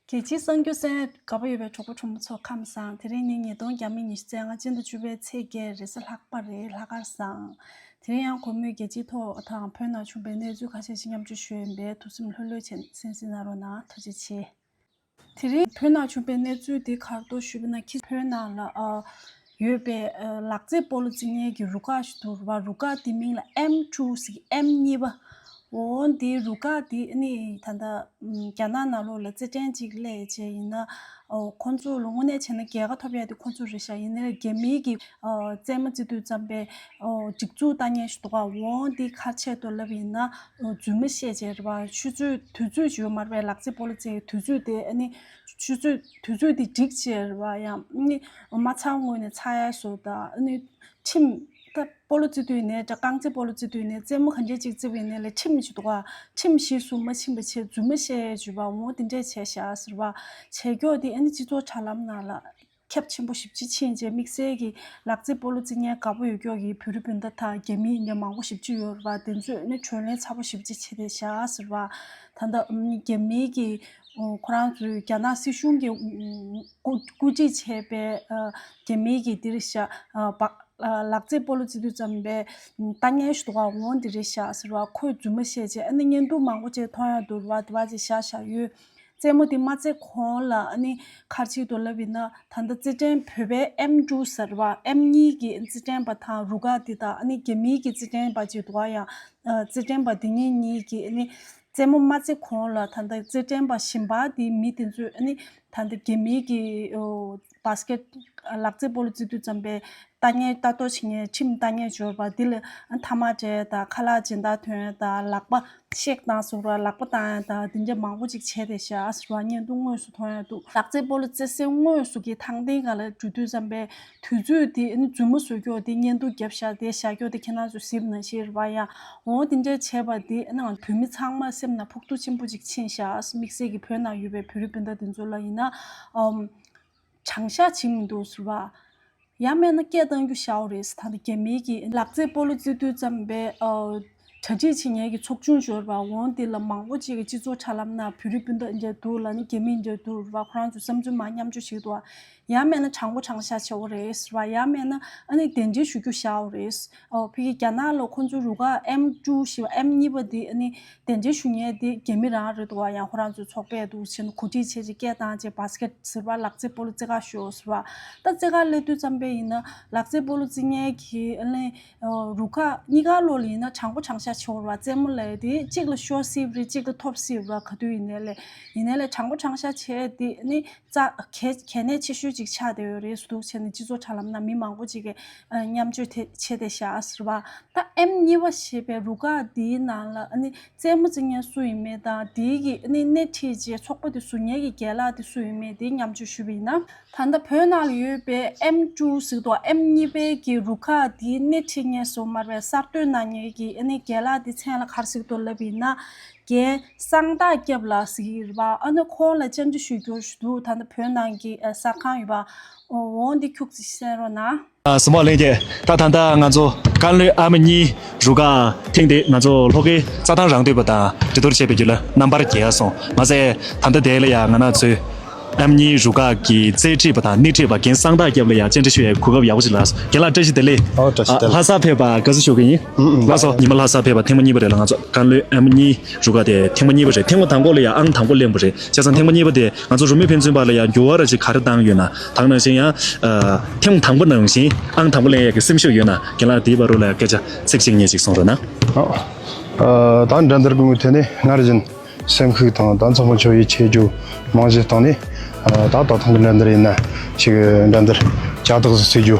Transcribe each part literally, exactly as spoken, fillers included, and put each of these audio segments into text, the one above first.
རྒྱལ་སྤྱིའི་གསར་འགྱུར་གསན་ཡས་དགའ་པོ་ཡོད་པའི་གྲོགས་པོ་གྲོགས་མོ་ཚོ་ཁམས་བཟང་། དེ་རིང་ནི་ཉིས་སྟོང་ཉི་ཤུ་རྩ་ལྔ་སྤྱི་ཟླ་བཅུ་པའི་ཚེས་བརྒྱད་རེས་གཟའ་ལྷག་པ་རེད། ལྷག་དཀར་བཟང་། དེ་རིང་ཡང་གུས་མོས་རྒྱལ་སྤྱིའི་ཐོག་དང་བོད་ནང་བྱུང་པའི་གནས་ཚུལ་ཁ་ཤས་ཤིག་མཉམ་སྤྱོད་ཞུ་ཡིན་པས་ཐུགས་སེམས་ལྷོད་ལྷོད་བྱས་གསན་གཟིགས་གནང་རོགས་གནང་། ཐུགས་རྗེ་ཆེ། དེ་རིང་བོད་ནང་བྱུང་པའི་གནས་ཚུལ་འདི་ག་རེ་འདུག་ཞུས་པ་ན། ཁྱི་བོད་ནང་ལ་ཨ་ཡོད་པའི་ཨ་ལག་རྩེད་སྤོ་ལོ་རྩེ་མཁན་གྱི་རུ་ཁག་ཞིག་འདུག་ར། རུ་ཁག་དེ་མིང་ལ་ཨེམ་ཊུ་ཟེར། ཨེམ་གཉིས་པ། འོ་འདིའི་རུ་ཁག་དེ་ནི་ད་ལྟ་ཨམ་རྒྱ་ནག་ནང་ལོགས་ལ་རྩེད་འགྲན་ཅིག་སླེབས་བྱས་ཡིན་ན། ཨོ་ཁོང་ཚོ་ལ་དངོས་གནས་བྱས་ན་རྒྱལ་ཁ་ཐོབ་ཡ་དེ་ཁོང་ཚོ་རེད་ཤག་ཡིན་ནའི་རྒྱ་མིའི་གི་ཨ་རྩེད་མོ་རྩེ་དུས་ཙམ་པའི་ཨོ་སྒྲིག་འཛུགས་ལྟ་མཁན་ཞིག་འདུག་ག་འོ་འདི་ག་རེ་བྱས་འདུག་ལབ་ཡིན་ན། རྫུན་མ་བཤད་བྱས་རེད་པ། ཆུ་ཚོད་དུས་ཚོད་ཅིག་ཡོད་མ་རེད་པས། ལག་རྩེད་སྤོ་ལོ་རྩེ་ཡི་དུས་ཚོད་དེ་ཨ་ནི་ཆུ་ཚོད་དུས་ཚོད་དེ་འགྲིག་བྱས་རེད་པ། ཡང་ཨ་ནི་མ་ཚར་སྔོན་ནས་ཚར་ཡ་བཟོ་དང་ཨ་ནི་ཁྲིམས་ད་སྤོ་ལོ་རྩེ་དུས་ནས་ད་རྐང་རྩེད་སྤོ་ལོ་རྩེ་དུས་ནས་རྩེད་མོ་ག་འདྲས་ཅིག་རྩེ་བ་ཡིན་ནའི་ལས་ཁྲིམས་ཅིག་འདུག་ག་ཁྲིམས་གཞིར་བཟུང་མ་ཕྱིན་པ་བྱས་རྫུན་མ་བཤད་བྱས་པ་འོ་དེ་འདྲས་བྱས་ཤག་ཟེར་བ། བྱས་ཀྱོག་དེ་ཨ་ནི་སྤྱི་ཚོགས་དྲ་ལམ་ནང་ལ། ཁྱབ་ཆེན་པོ་ཞེ་པོ་ཅིག་ཕྱིན་རྗེས་དམིགས་བསལ་གྱི་ལག་རྩེད་སྤོ་ལོ་རྩེ་མཁན་དགའ་པོ་ཡོད་ཀྱོག་གི་བོད་རིགས་སྤུན་ཟླ་དང་རྒྱ་མི་ཡིན་མཁན་མང་པོ་ཞེ་པོ་ཅིག་ཡོད་རེད་པ། དེ་ཚོས་ནི་བགྲོ་གླེང་ཚ་པོ་ཞེ་པོ་ཅིག་བྱས་བསྡད་ཤག་ཟེར་བ། ད་ལྟ་ཨམ་རྒྱ་མིའི་གི་ཨོ་ཁོ་རང་ཚོའི་རྒྱ་ནག་སྲིད་གཞུང་གི་ཨམ་བཀོད་བཀོད་སྒྲིག་བྱས་པའི་ཨ་རྒྱ་མིའི་གི་འདི་རེད་ཤག་ཨ་བ་ཨ་ལག་རྩེད་སྤོ་ལོ་རྩེ་དུས་ཙམ་པའི་ཨམ་ལྟ་མཁན་ཞིག་འདུག་ག་འོ་འདི་རེད་ཤག་ཟེར་བ། ཁོས་རྫུན་མ་བཤད་བྱས་ཨ་ནི་བརྙན་ཐུང་མང་པོ་ཅིག་མཐོང་ཡ་འདུག་རེད་པ། དེ་བ་ཅིག་བཞག་བཞག་ཡོད། རྩེད་མོ་དེ་མ་རྩེ་གོང་ལ་ཨ་ནི་ག་རེ་བྱེད་འདུག་ལབ་ཡིན་ན། ད་ལྟ་རྩེད་འགྲན་བོད་པའི་ཨེམ་ཊུ་ཟེར་བ་ཨེམ་གཉིས་ཀྱི་རྩེད་འགྲན་པ་དང་རུ་ཁག་དེ་དང་ཨ་ནི་རྒྱ་མིའི་གི་རྩེད་འགྲན་པ་ཅིག་འདུག་ག་ཡང་ཨ་རྩེད་འགྲན་པ་དེ་གཉིས་གཉིས་ཀྱིས་ཨ་ནི་རྩེད་མོ་མ་རྩེ་གོང་ལ་ད་ལྟ་རྩེད་འགྲན་པ་གཞན་པ་དེ་མི་དེ་ཚོས་ཨ་ནི་ད་ལྟ་རྒྱ་མིའི་གི་ཨོ་བཱ་སི་ཀེཊ་ལག་རྩེད་སྤོ་ལོ་རྩེ་དུས་ཙམ་པའི་ལྟ་མཁན་ལྟ་རྟོག་བྱེད་མཁན་ཁྲིམས་ལྟ་མཁན་འབྱོར་པ་འདི་ལ་ཐ་མག་སྤྲད་དང་ཁ་ལག་སྦྱིན་བདག་ཐོན་དང་ལག་པ་གཤེགས་བཏང་སོང་ར་ལག་པ་བཏང་ཡ་དང་འདི་འདྲ་མང་པོ་ཅིག་བྱས་བསྡད་ཤག་ཟེར་བ། བརྙན་ཐུང་དངོས་སུ་མཐོང་ཡ་འདུག་ལག་རྩེད་སྤོ་ལོ་རྩེད་སའི་དངོས་སུ་གི་ཐང་སྟེང་སྒང་ལ་འགྲོ་དུས་ཙམ་པའི་དུས་ཚོད་དེ་ཨ་ནི་རྫུན་མ་བཟོ་ཀྱོག་དེ་བརྙན་ཐུང་བརྒྱབ་བཞག་དེ་བཞག་ཀྱོག་དེ་ཁྱེད་རང་ཚོ་གཟིགས་ན་ཤེས་རེད་པ། ཡ་འོ་དེ་འདྲ་བྱས་པ་དེ་ཨ་ནི་བོད་མི་ཚང་མ་སེམས་ནང་ཕོག་ཐུག་ཆེན་པོ་ཅིག་ཕྱིན་ཤག་དམིགས་བསལ་གྱི་བོད་ནང་ཡོད་པའི་བོད་རིགས་སྤུན་ཟླ་དེ་ཚོ་ལ་ཡིན་ན་ཨམ། དྲང་བཞག་བྱེད་མི་འདུག་ཟེར་བ། ཡང་མིན་ན་སྐད་བཏང་རྒྱུ་ཤར་བ་རེད། ད་ལྟ་རྒྱ་མིའི་གི་ལག་རྩེད་སྤོ་ལོ་རྩེ་དུས་ཙམ་པའི་ཨ་གྲ་སྒྲིག་བྱེད་མཁན་གྱི་ཚོགས་ཆུང་འབྱོར་བ་འོང་དེ་ལ་མང་པོ་ཅིག་གི་སྤྱི་ཚོགས་དྲ་ལམ་ནང་བོད་རིགས་སྤུན་ཟླ་འདྲ་འདུག་ལ་ནི་རྒྱ་མི་འདྲ་འདུག་ར་ཁོ་རང་ཚོ་བསམ་ཚུལ་མར་མཉམ་སྤྱོད་བྱེད་འདུག་ཡང་མིན་ན་དྲང་པོ་དྲང་བཞག་བྱེད་དགོས་རེད་ཟེར་བ། ཡང་མིན་ན་ཨ་ནི་གདན་འདྲེན་ཞུ་རྒྱུ་ཤར་བ་རེད། ཨོ་ཕ་གི་རྒྱ་ནག་ལ་ཁོང་ཚོའི་རུ་ཁག་ཨེམ་ཊུ་ཞེས་པ་ཨེམ་གཉིས་པ་དེ་ཨ་ནི་གདན་འདྲེན་ཞུ་མཁན་དེ་རྒྱ་མི་རང་རེད་འདུག་བ། ཡང་ཁོ་རང་ཚོའི་ཚོགས་པས་འདུག་བྱས་ནས་གོ་སྒྲིག་བྱས་རྗེས་སྐད་བཏང་རྗེས་བཱ་སི་ཀེཊ་ཟེར་བ་ལག་རྩེད་སྤོ་ལོ་རྩེ་ག་ཤོག་ཟེར་བ། ད་རྩེ་ག་སླེབས་དུས་ཙམ་པས་ཡིན་ན་ལག་རྩེད་སྤོ་ལོ་རྩེ་མཁན་གྱི་ཨ་ནི་རུ་ཁག་གཉིས་ཀ་ལོག་ལ་ཡིན་ན་དྲང་པོ་དྲང་བཞག་བྱེད་དགོས་རེད་བ། རྩེད་མོ་ལབ་ཡ་དེ་གཅིག་ལ་ཤོར་སྲིད་པ་རེད། གཅིག་ལ་ཐོབ་སྲིད་པ་རེད། ག་དུས་ཡིན་ནའི་ལས་ཡིན་ནའི་ལས་དྲང་པོ་དྲང་བཞག་བྱས་དེ་ཨ་ནི། རྩ་གལ་གལ་གནད་ཆེ་ཤོས་ཅིག་ཆགས་བསྡད་ཡོད་རེད་ཟེར་འདུག་བྱས་ནས་སྤྱི་ཚོགས་དྲ་ལམ་ནང་མི་མང་པོ་ཅིག་གིས་ཨ་མཉམ་སྤྱོད་དེ་བྱས་བསྡད་ཤག་ཟེར་བ། ད་ཨེམ་གཉིས་པ་ཞེས་པའི་རུ་ཁག་འདིའི་ནང་ལ་ཨ་ནི་རྩེད་མོ་རྩེ་མཁན་སུ་ཡིན་མེད་དང་དེའི་གི་ཨ་ནི་སྣེ་ཁྲིད་རྗེས་ཚོགས་པ་དེ་བཟུང་མཁན་གྱི་རྒན་ལགས་དེ་སུ་ཡིན་མེད་དེ་མཉམ་སྤྱོད་ཞུས་པ་ཡིན་ན། ད་ལྟ་བོད་ནང་ལ་ཡོད་པའི་ཨེམ་ཊུ་ཟེར་འདུག་ཨེམ་གཉིས་པའི་གི་རུ་ཁག་དེའི་སྣེ་ཁྲིད་མཁན་སུ་མར་བའི་གསར་གཏོད་གནང་མཁན་གྱི་ཨ་ནི་རྒན་ལགས་དེ་མཚན་ལ་ག་རེ་ཟེར་གྱི་འདུག་ལབ་པ་ཡིན་ན། རྒན་གསང་བདག་སྐྱབས་ལགས་ཟེར་གྱི་ཡོད་རེད་པ། ཨ་ནི་ཁོང་ལ་བཅར་འདྲི་ཞུ་རྒྱུ་ཞིག་འདུག་ད་ལྟ་བོད་ནང་གི་ཨ་གསར་ཁང་ཡོད་པ། འོ་འདི་ཁྱུག་ཙམ་གསན་རོགས་གནང་། ཨ་གཟིགས་མོ་ལྷན་རྒྱས། ད་ད་ལྟ་ང་ཚོ་ཀན་ལྷོའི་ཨ་མ་གཉིས་རུ་ཁག་ཐེངས་འདི་ང་ཚོ་ལྷོ་ཁའི་རྩྭ་ཐང་རང་བསྡུས་པ་དང་འགྲན་བསྡུར་བྱས་པའི་རྒྱུད་ལ་རྣམ་པར་རྒྱལ་སོང་། མ་ཟད་ད་ལྟ་དེ་ལ་ཡང་ང་རང་ཚོའི་ཨ་མ་གཉིས་རུ་ཁག་གི་རྩེད་ཁྲིད་པ་དང་སྣེ་ཁྲིད་པ་རྒན་གསང་བདག་སྐྱབས་ལ་ཡང་བཅར་འདྲི་ཞུ་ཡའི་གོ་སྐབས་ཡག་པོ་ཞིག་རག་སོང་། རྒན་ལགས་བཀྲ་ཤིས་བདེ་ལེགས། ཨོ་བཀྲ་ཤིས་བདེ་ལེགས། ལྷ་ས་ཕེབས་པ་དགའ་བསུ་ཞུ་གི་ཡིན། ཨུ་ཨུ། ལགས་སོ། ཉི་མ་ལྷ་ས་ཕེབས་པ་ཐེངས་མ་གཉིས་པ་རེད་ལ། ང་ཚོ་ཀན་ལྷོའི་ཨ་མ་གཉིས་རུ་ཁག་དེ་ཐེངས་མ་གཉིས་པ་རེད། ཐེངས་མ་དང་པོ་ལ་ཡང་ཨང་དང་པོ་ལེན་པ་རེད། བྱས་ཙང་ཐེངས་མ་གཉིས་པ་དེ་ང་ཚོ་རུ་མི་ཕན་ཚུན་བར་ལ་ཡང་འགྱུར་བ་ར་ཅིག་ག་རེ་བཏང་ཡོད་ན། ད་ག་ནང་བཞིན་ཡང་ཨ་ཐེངས་དང་པོ་ནང་བཞིན་ཨང་དང་པོ་ལེན་ཡག་གི་སེམས་ཤུགས་ཡོད་ན། རྒན་ལགས་དེའི་བར་དུ་ལ་ཡང་སྐད་ཆ་ཚིག་གཅིག་གཉིས་ཅིག་གསུང་རོགས་གནང་། ཨ་ད་འགྲན་བསྡུར་གྱི་ངོས་ཐད་ནས་སྔར་བཞིན་སེམས་ཤུགས་དང་ད་ཚོགས་མི་ཚོ་ཡིད་ཆེས་རྒྱུ་རྨང་གཞི་བཏང་ནས། ཨ་ད་ད་ཐེངས་ཀྱི་འགྲན་བསྡུར་ཡིན་ན་ཅིག་འགྲན་བསྡུར་ལྕགས་ཐག་ཟིག་བརྩི་རྒྱུ་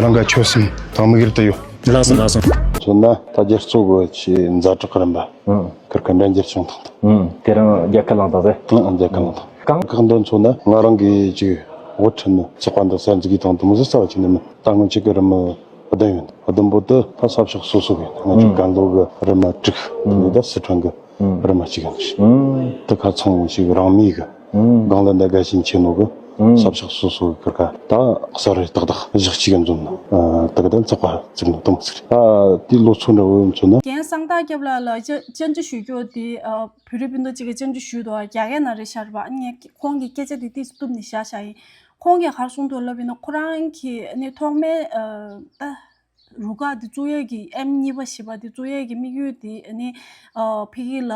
རང་ག་ཆོད་སེམས་དང་དམིགས་ཡུལ་དུ་ཡོད། ལགས་སོ་ལགས་སོ། མཚོན་ན་ད་རྒྱལ་གཙོ་གི་ཆེས་ཛ་དྲག་རིམ་པ། ཨང་། ཁིར་ཁ་འགྲན་རྒྱལ་བྱུང་ཐང་ཐང་། ཨང་། དེ་རིང་རྒྱལ་ཁ་བླངས་ཐང་ཟེར། ཨང་། རྒྱལ་ཁ་བླངས་ཐང་། གང་ཁག་འདི་མཚོན་ན་ང་རང་གི་ཅིག་དབུ་ཁྲིད་ནི་ཚོགས་པ་འདི་གསར་འཛུགས་ཀྱི་དང་དུ་མི་ཟི་རྩ་བ་ཅིག་ནི་མིན། ད་སྔོན་ཆད་ཀྱི་རིམ་བདུན་ཡོད། བདུན་པོ་དེ་ད་ས་ཕྱོགས་སོ་སོ་གི་ང་ཅིག་ཨང་། གན་ལོ་གི་རིམ་དྲུག་ཨང་། ནི་ད་སི་ཁྲོན་གི་ཨང་། རིམ་གཅིག་ཡིན་ཞིང་། ཨང་། དེ་ཁ་ཚང་ཞིག་རང་མིའི་གི་ཨང་། གང་ལ་འདི་དགའ་ཞིང་ཆེ་ནོ་གི། ཨང་། ས་ཕྱོགས་སོ་སོའི་ཁར་ཁ་ད་གསར་རེ་ཏག་ཏག་བཞག་ཅིག་ཡང་འཛོམས་ན་ཨ་ཏག་ཏག་ཚགས་པ་ཙིག་ནོ་དུམ་ཚིག་རེད། ཨ་དེ་ལོ་ཚོད་འདྲ་བོ་མཚོན་ན། རྒན་གསང་བདག་སྐྱབས་ལགས་ལ་བཅར་བཅར་འདྲི་ཞུ་རྒྱུ་དེ་ཨ་བོད་རིགས་སྤུན་ཟླ་གཅིག་གིས་བཅར་འདྲི་ཞུས་འདུག་རྒྱ་སྐད་ནང་རེད་ཤག་རེད་པ། ངས་ཁོང་གི་སྐད་ཆ་དེ་ཏིས་གཏུབ་ནས་བཞག་བཞག་ཡིན། ཁོང་གིས་ག་རེ་གསུངས་འདུག་ལབ་ཡིན་ན་ཁོ་རང་གིས་ནི་ཐོག་མའི་ཨ་ད། རུ་ཁག་འདི་བཙུགས་ཡས་ཀྱི་ཨེམ་གཉིས་པ་ཞེས་པ་འདི་བཙུགས་ཡས་ཀྱི་དམིགས་ཡུལ་འདི་ནི་ཨ་ཕ་གི་ལ་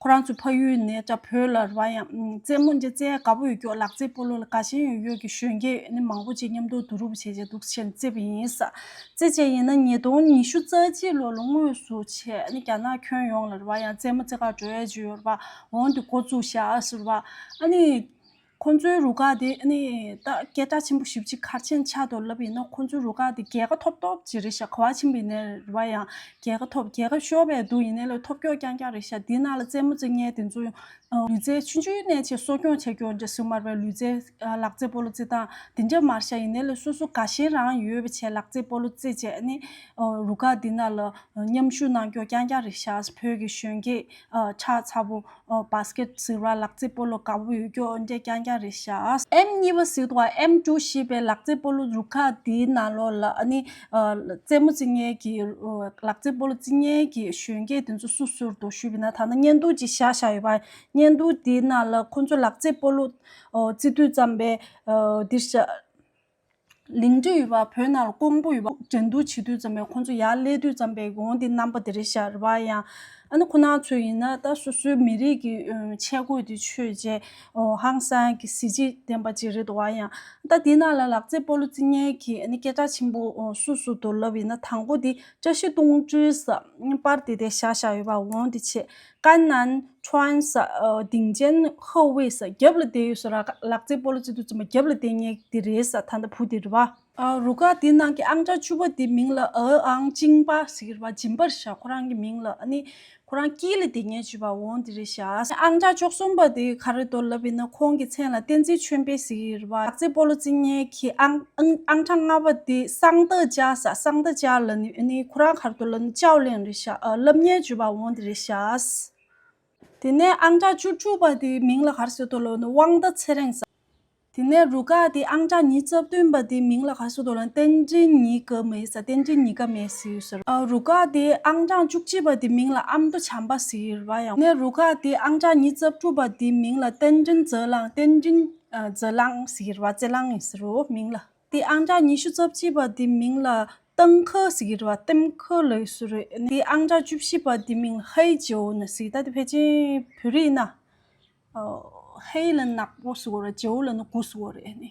ཁོ་རང་ཚོའི་ཕ་ཡུལ་ནས་ད་བོད་ལ་རེད་པ་ཡང་རྩེད་མོ་འདི་རྩེ་དགའ་པོ་ཡོད་ཀྱོག་ལག་རྩེད་སྤོ་ལོ་ལ་དགའ་ཞེན་ཡོད་ཀྱོག་གི་གཞོན་སྐྱེས་ནི་མང་པོ་ཅིག་མཉམ་དུ་བསྡུ་རུབ་བྱས་བྱས་འདུག་བྱས་ནས་རྩེས་པ་ཡིན་ས། རྩེད་བྱས་ཡིན་ན་ཉིས་སྟོང་ཉི་ཤུ་རྩ་གཅིག་ལོ་ལ་དངོས་སུ་བྱས་ནི་རྒྱ་ནག་ཁྱོན་ཡོངས་ལ་རེད་པ་ཡང་རྩེད་མོ་རྩེ་གར་འགྲོ་ཡས་ཅིག་ཡོད་རེད་པ། འོང་འདི་འགོ་བཙུགས་བཞག་ཟེར་བ། ཨ་ནི། ཁོང་ཚོའི་རུ་ཁག་དེ་ནི་ད་སྐད་གྲགས་ཆེན་པོ་ཞེ་པོ་ཅིག་ག་རེ་བྱས་ནས་ཆགས་འདུག་ལབ་ཡིན་ན་ཁོང་ཚོའི་རུ་ཁག་དེ་རྒྱལ་ཁ་ཐོབ་ཐོབ་ཅིག་རེད་ཤག་ག་པར་ཕྱིན་པ་ཡིན་ནའི་རེད་པ་ཡང་རྒྱལ་ཁ་ཐོབ་རྒྱལ་ཁ་ཤོར་བས་འདུག་ཡིན་ནའི་ལས་ཐོབ་ཀྱོག་རྐྱང་རྐྱང་རེད་ཤག་དེའི་ནང་ལ་རྩེད་མོ་རྩེ་མཁན་དེ་ཚོ་ཡང་ལུས་རྩལ་ཆུང་ཆུང་ནས་བྱས་གསོ་སྐྱོང་བྱས་ཀྱོག་འདྲ་ཟེར་མ་རེད་པས། ལུས་རྩལ་ལག་རྩེད་སྤོ་ལོ་རྩེ་སྟངས་དེ་འདྲ་མ་རེད་ཤག་ཡིན་ནའི་ལས་སོ་སོ་དགའ་ཞེན་རང་ཡོད་པ་བྱས་ལག་རྩེད་སྤོ་ལོ་རྩེ་བྱས་ནི་རུ་ཁག་དེ་ནང་ལ་མཉམ་ཞུགས་གནང་ཀྱོག་རྐྱང་རྐྱང་རེད་ཤག་བོད་ཀྱི་གཞོན་སྐྱེས་ཁྲག་ཚ་པོ། ཨོ་བཱ་སི་ཀེ་ཊི་ཟེར་བ་ལག་རྩེད་སྤོ་ལོ་དགའ་པོ་ཡོད་ཀྱོག་འདྲ་རྐྱང་རྐྱང་རེད་ཤག་ཨེམ་གཉིས་པ་ཟེར་དུས་ཨེམ་ཊུ་ཞེས་པའི་ལག་རྩེད་སྤོ་ལོ་རུ་ཁག་དེའི་ནང་ལོགས་ལ་ཨ་ནི་ཨ་རྩེད་མོ་རྩེ་མཁན་གྱི་ཨོ་ལག་རྩེད་སྤོ་ལོ་རྩེ་མཁན་གྱི་གཞོན་སྐྱེས་དེ་ཚོ་སུ་སུ་རེད་འདུག་ཞུས་པ་ཡིན་ན་ད་ལྟ་བརྙན་ཐུང་ཅིག་བཞག་བཞག་ཡོད་པ། བརྙན་ཐུང་དེའི་ནང་ལ་ཁོང་ཚོ་ལག་རྩེད་སྤོ་ལོ་ཨོ་རྩེ་དུས་ཙམ་པའི་ཨོ་འདིར་བཞག་ལིང་ཏི་ཡོད་པ་བོད་ནང་ལ་ཀོང་པོ་ཡོད་པ་འགྲན་བསྡུར་བྱེད་དུས་ཙམ་པས་ཁོང་ཚོ་ཡར་སླེབས་དུས་ཙམ་པས་འོང་དེ་རྣམ་པ་དེ་རེད་ཤག་རེད་པ་ཡང་། ཨ་ནི་ཁོ་རང་ཚོ་ཡིན་ན་ད་སོ་སོའི་མི་རིགས་ཀྱི་ཨ་ཆས་གོས་དེ་མཆོད་བྱས་ཨོ་ཧང་སང་གི་གཟི་བརྗིད་ལྡན་པ་ཅིག་རེད་འདུག་པ་ཡང་། ད་དེ་ནང་ལ་ལག་རྩེད་སྤོ་ལོ་རྩེ་མཁན་གྱི་ཨ་ནི་སྐད་གྲགས་ཆེན་པོ་ཨོ་སུ་སུ་འདུག་ལབ་ཡིན་ན་དང་པོ་དེ་བཀྲ་ཤིས་གདོང་དྲུག་ཟེར་པར་དེ་དེ་བཞག་བཞག་ཡོད་པ་འོང་དེ་བྱས། ཀན་ནན་ཁྲོན་ས་ཨོ་དིང་ཅན་ཧོ་ཝེ་ས་རྒྱབ་ལ་བསྡད་ཡོད་ས་ར། ལག་རྩེད་སྤོ་ལོ་རྩེ་དུས་ཙམ་པ་རྒྱབ་ལ་བསྡད་མཁན་དེ་རེད་ས། ད་ལྟ་བུ་དེ་རེད་པ། ཨ་རུ་ཁག་དེ་ནང་གི་ཨང་གྲངས་བཅུ་པ་དེ་མིང་ལ་ཨ་ཨང་ཅིང་པ་ཟེར་གྱི་རེད་པ། སྦྱིན་པ་རེད་ཤག་ཁོ་རང་གི་མིང་ལ། ཨ་ནི་ཁོ་རང་དཀྱིལ་ལ་བསྡད་མཁན་བཅུ་པ་འོང་དེ་རེད་ཤག་ཨང་གྲངས་བཅུ་གསུམ་པ་དེ་ག་རེ་འདུག་ལབ་ཡིན་ན་ཁོང་གི་མཚན་ལ་བསྟན་འཛིན་ཆོས་འཕེལ་ཟེར་གྱི་རེད་པ། ལག་རྩེད་སྤོ་ལོ་རྩེ་མཁན་གྱི་ཨང་ཨང་ཨང་གྲངས་ལྔ་པ་དེ་སང་ཏ་ཅཱ་ས། སང་ཏ་ཅཱ་ལ་ནི་ཨ་ནི་ཁོ་རང་ག་རེ་འདུག་ལབ་ན་ཅའོ་ལེན་རེད་ཤག་ཨ་སློབ་གཉེར་བཅུ་པ་འོང་དེ་རེད་ཤག་དེ་ནས་ཨང་གྲངས་བཅུ་དྲུག་པ་དེའི་མིང་ལ་ག་རེ་ཟེར་འདུག་ལབ་ན་དབང་ཐང་ཚེ་རིང་ཟེར། དེ་ནས་རུ་ཁག་དེའི་ཨང་གྲངས་ཉི་ཤུ་རྩ་བདུན་པ་དེའི་མིང་ལ་ག་རེ་ཟེར་འདུག་ལབ་ན་བསྟན་འཛིན་ཉི་ག་མེ་ཟེར། བསྟན་འཛིན་ཉི་ག་མེ་ཟེར་ཡོད་ཟེར། ཨ་རུ་ཁག་དེའི་ཨང་གྲངས་བཅུ་གཅིག་པ་དེའི་མིང་ལ་ཨ་མདོ་བྱམས་པ་ཟེར་ཡོད་རེད་པ་ཡང་། དེ་ནས་རུ་ཁག་དེའི་ཨང་གྲངས་ཉི་ཤུ་རྩ་དྲུག་པ་དེའི་མིང་ལ་བསྟན་འཛིན་ཛེ་ལང་། བསྟན་འཛིན་ཨ་ཛེ་ལང་ཟེར་གྱི་རེད་པ། ཙེ་ལང་ཡིན་ཟེར་རོ་མིང་ལ། དེ་ཨང་གྲངས་ཉི་ཤུ་རྩ་གཅིག་པ་དེ་མིང་ལ་ཏང་ཁེ་ཟེར་གྱི་རེད་པ། ཏེམ་ཁེ་ལབ་སྲོལ་རེད། དེ་ཨང་གྲངས་བཅུ་བཞི་པ་དེ་མིང་ཧའེ་ཇོ་ན་ཟེར། ད་དེ་ཕལ་ཆེར་བོད་རིགས་ན་ཨོ་ཧའེ་ལབ་ན་ནག་པོ་ཟེར་གྱི་རེད། ཇོ་ལབ་ན་དགུ་ཟེར་གྱི་རེད་ནི།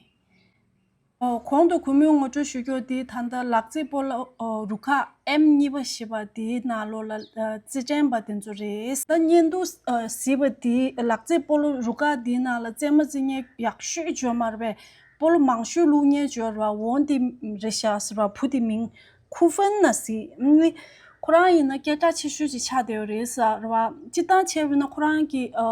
ཨོ་གོང་དུ་གུས་མོས་ངོ་སྤྲོད་ཞུ་རྒྱུ་དེ་ད་ལྟ་ལག་རྩེད་སྤོ་ལོ་ཨོ་རུ་ཁག་ཨེམ་གཉིས་པ་ཞེས་པ་དེའི་ནང་ལོགས་ལ་ཨ་རྩེད་འགྲན་པ་དེ་ཚོ་རེད། ད་བརྙན་ཐུང་ཨ་གཟིགས་པ་དེ་ལག་རྩེད་སྤོ་ལོ་རུ་ཁག་དེའི་ནང་ལ་རྩེད་མོ་རྩེ་མཁན་ཡག་ཤོས་བྱོས་མ་རེད་པས། སྤོ་ལོ་མང་ཤོས་བླུག་མཁན་བྱོས་ར་འོང་དེ་རེད་ཤག་ཟེར་བ་བུ་དེ་མིང་ཁུ་ཧྥན་ན་ཟེར་ནི། ཁོ་རང་ཡིན་ན་སྐད་གྲགས་ཆེ་ཤོས་ཅིག་ཆགས་བསྡད་ཡོད་རེད་ཟེར་བ། སྤྱིར་བཏང་བྱས་པ་ཡིན་ན་ཁོ་རང་གི་ཨ་